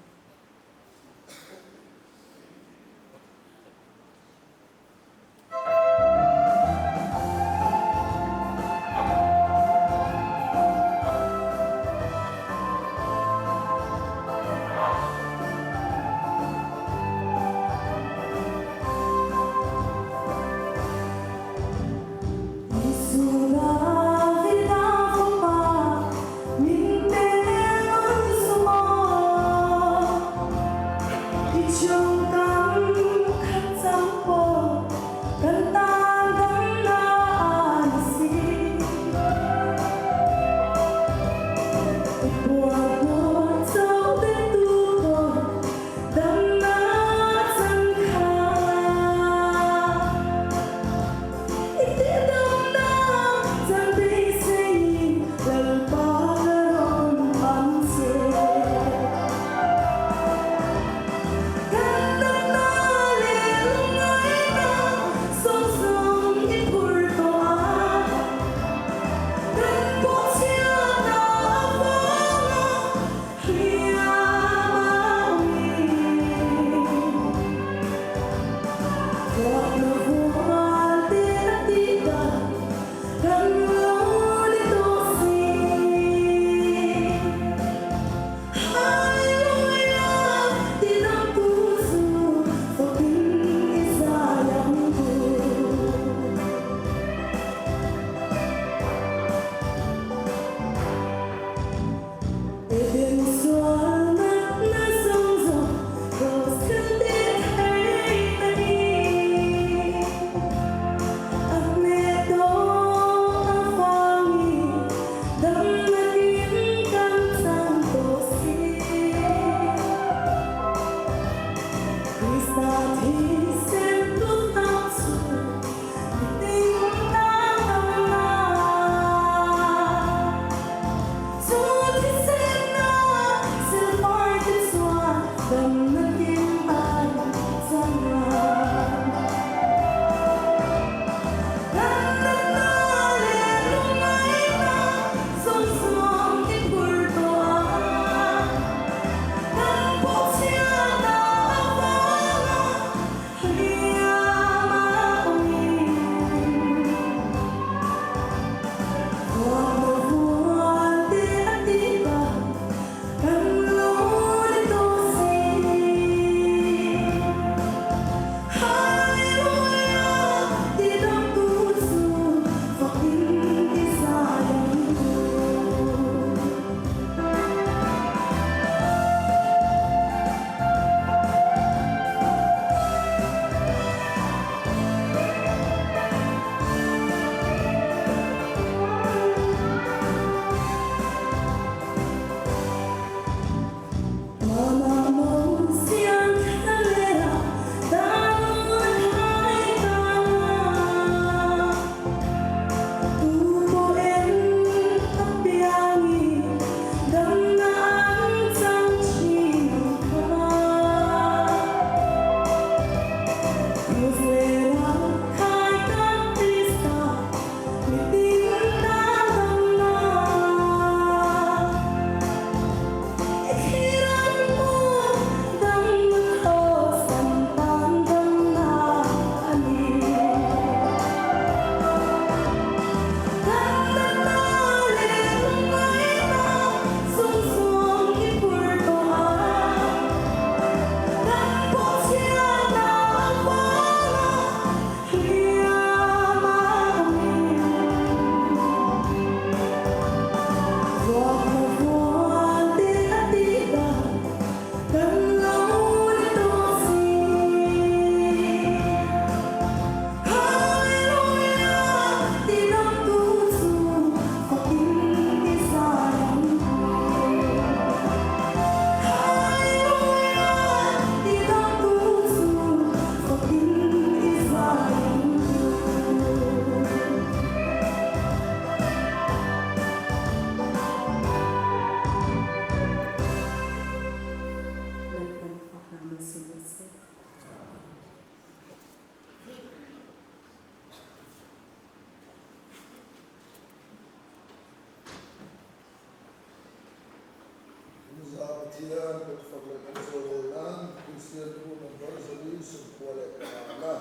Pathian kan fak leh kan chawimawi nan Kristian thu number 495 na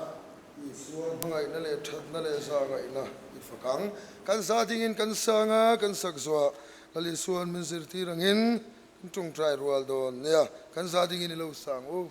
Isua hmangaihna leh thatna leh zahngaihna i fak ang. Kan za dingin kan sang a, kan sak zuah Lal Isua'n min zirtir angin kan tawngtai rual dawn nia. Kan za dingin i lo sang u.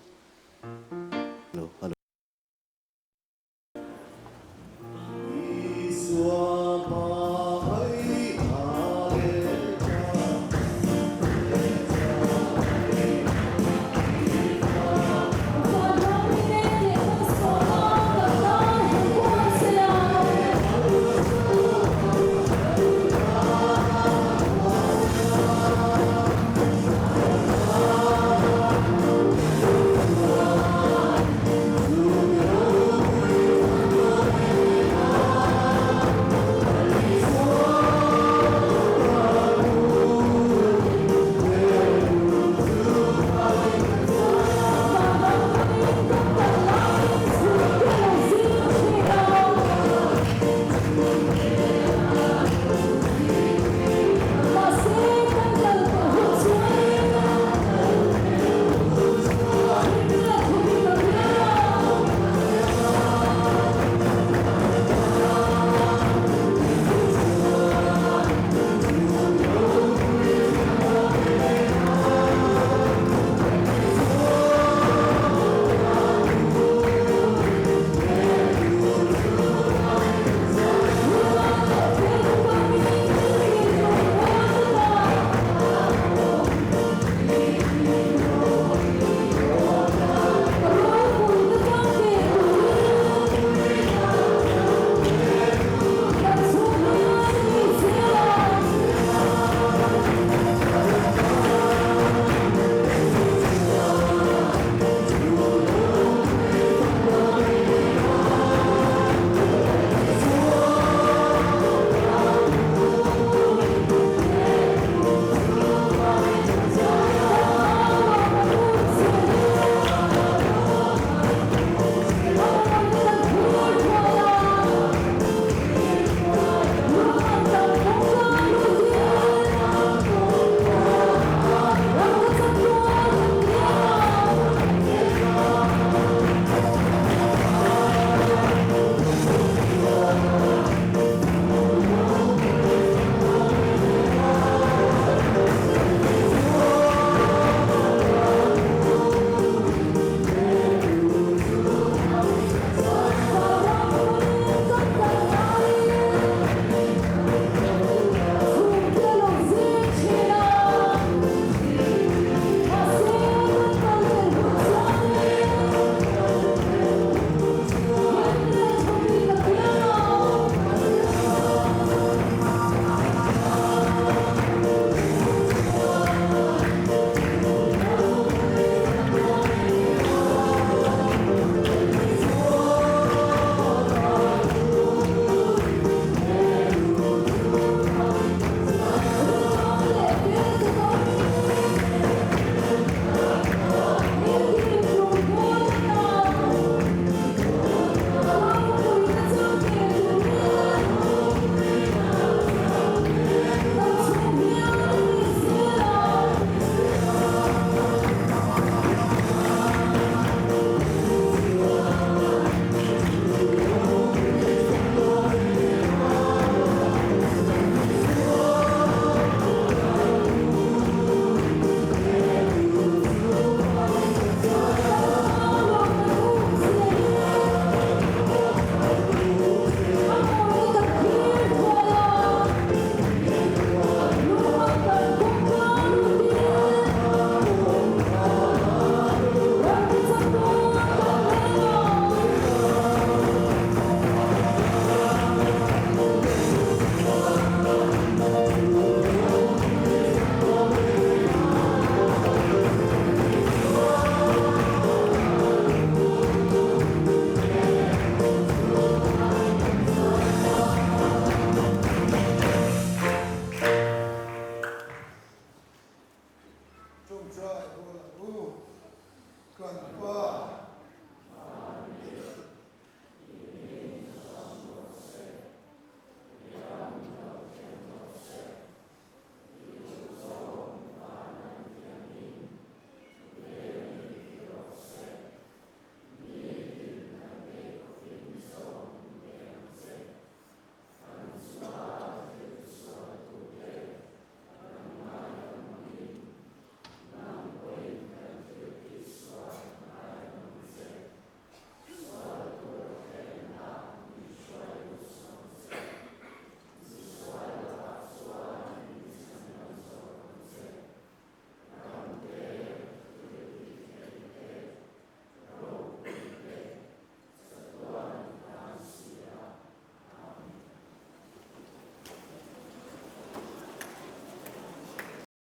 Ṭawngṭai rual ang u, kan Pa.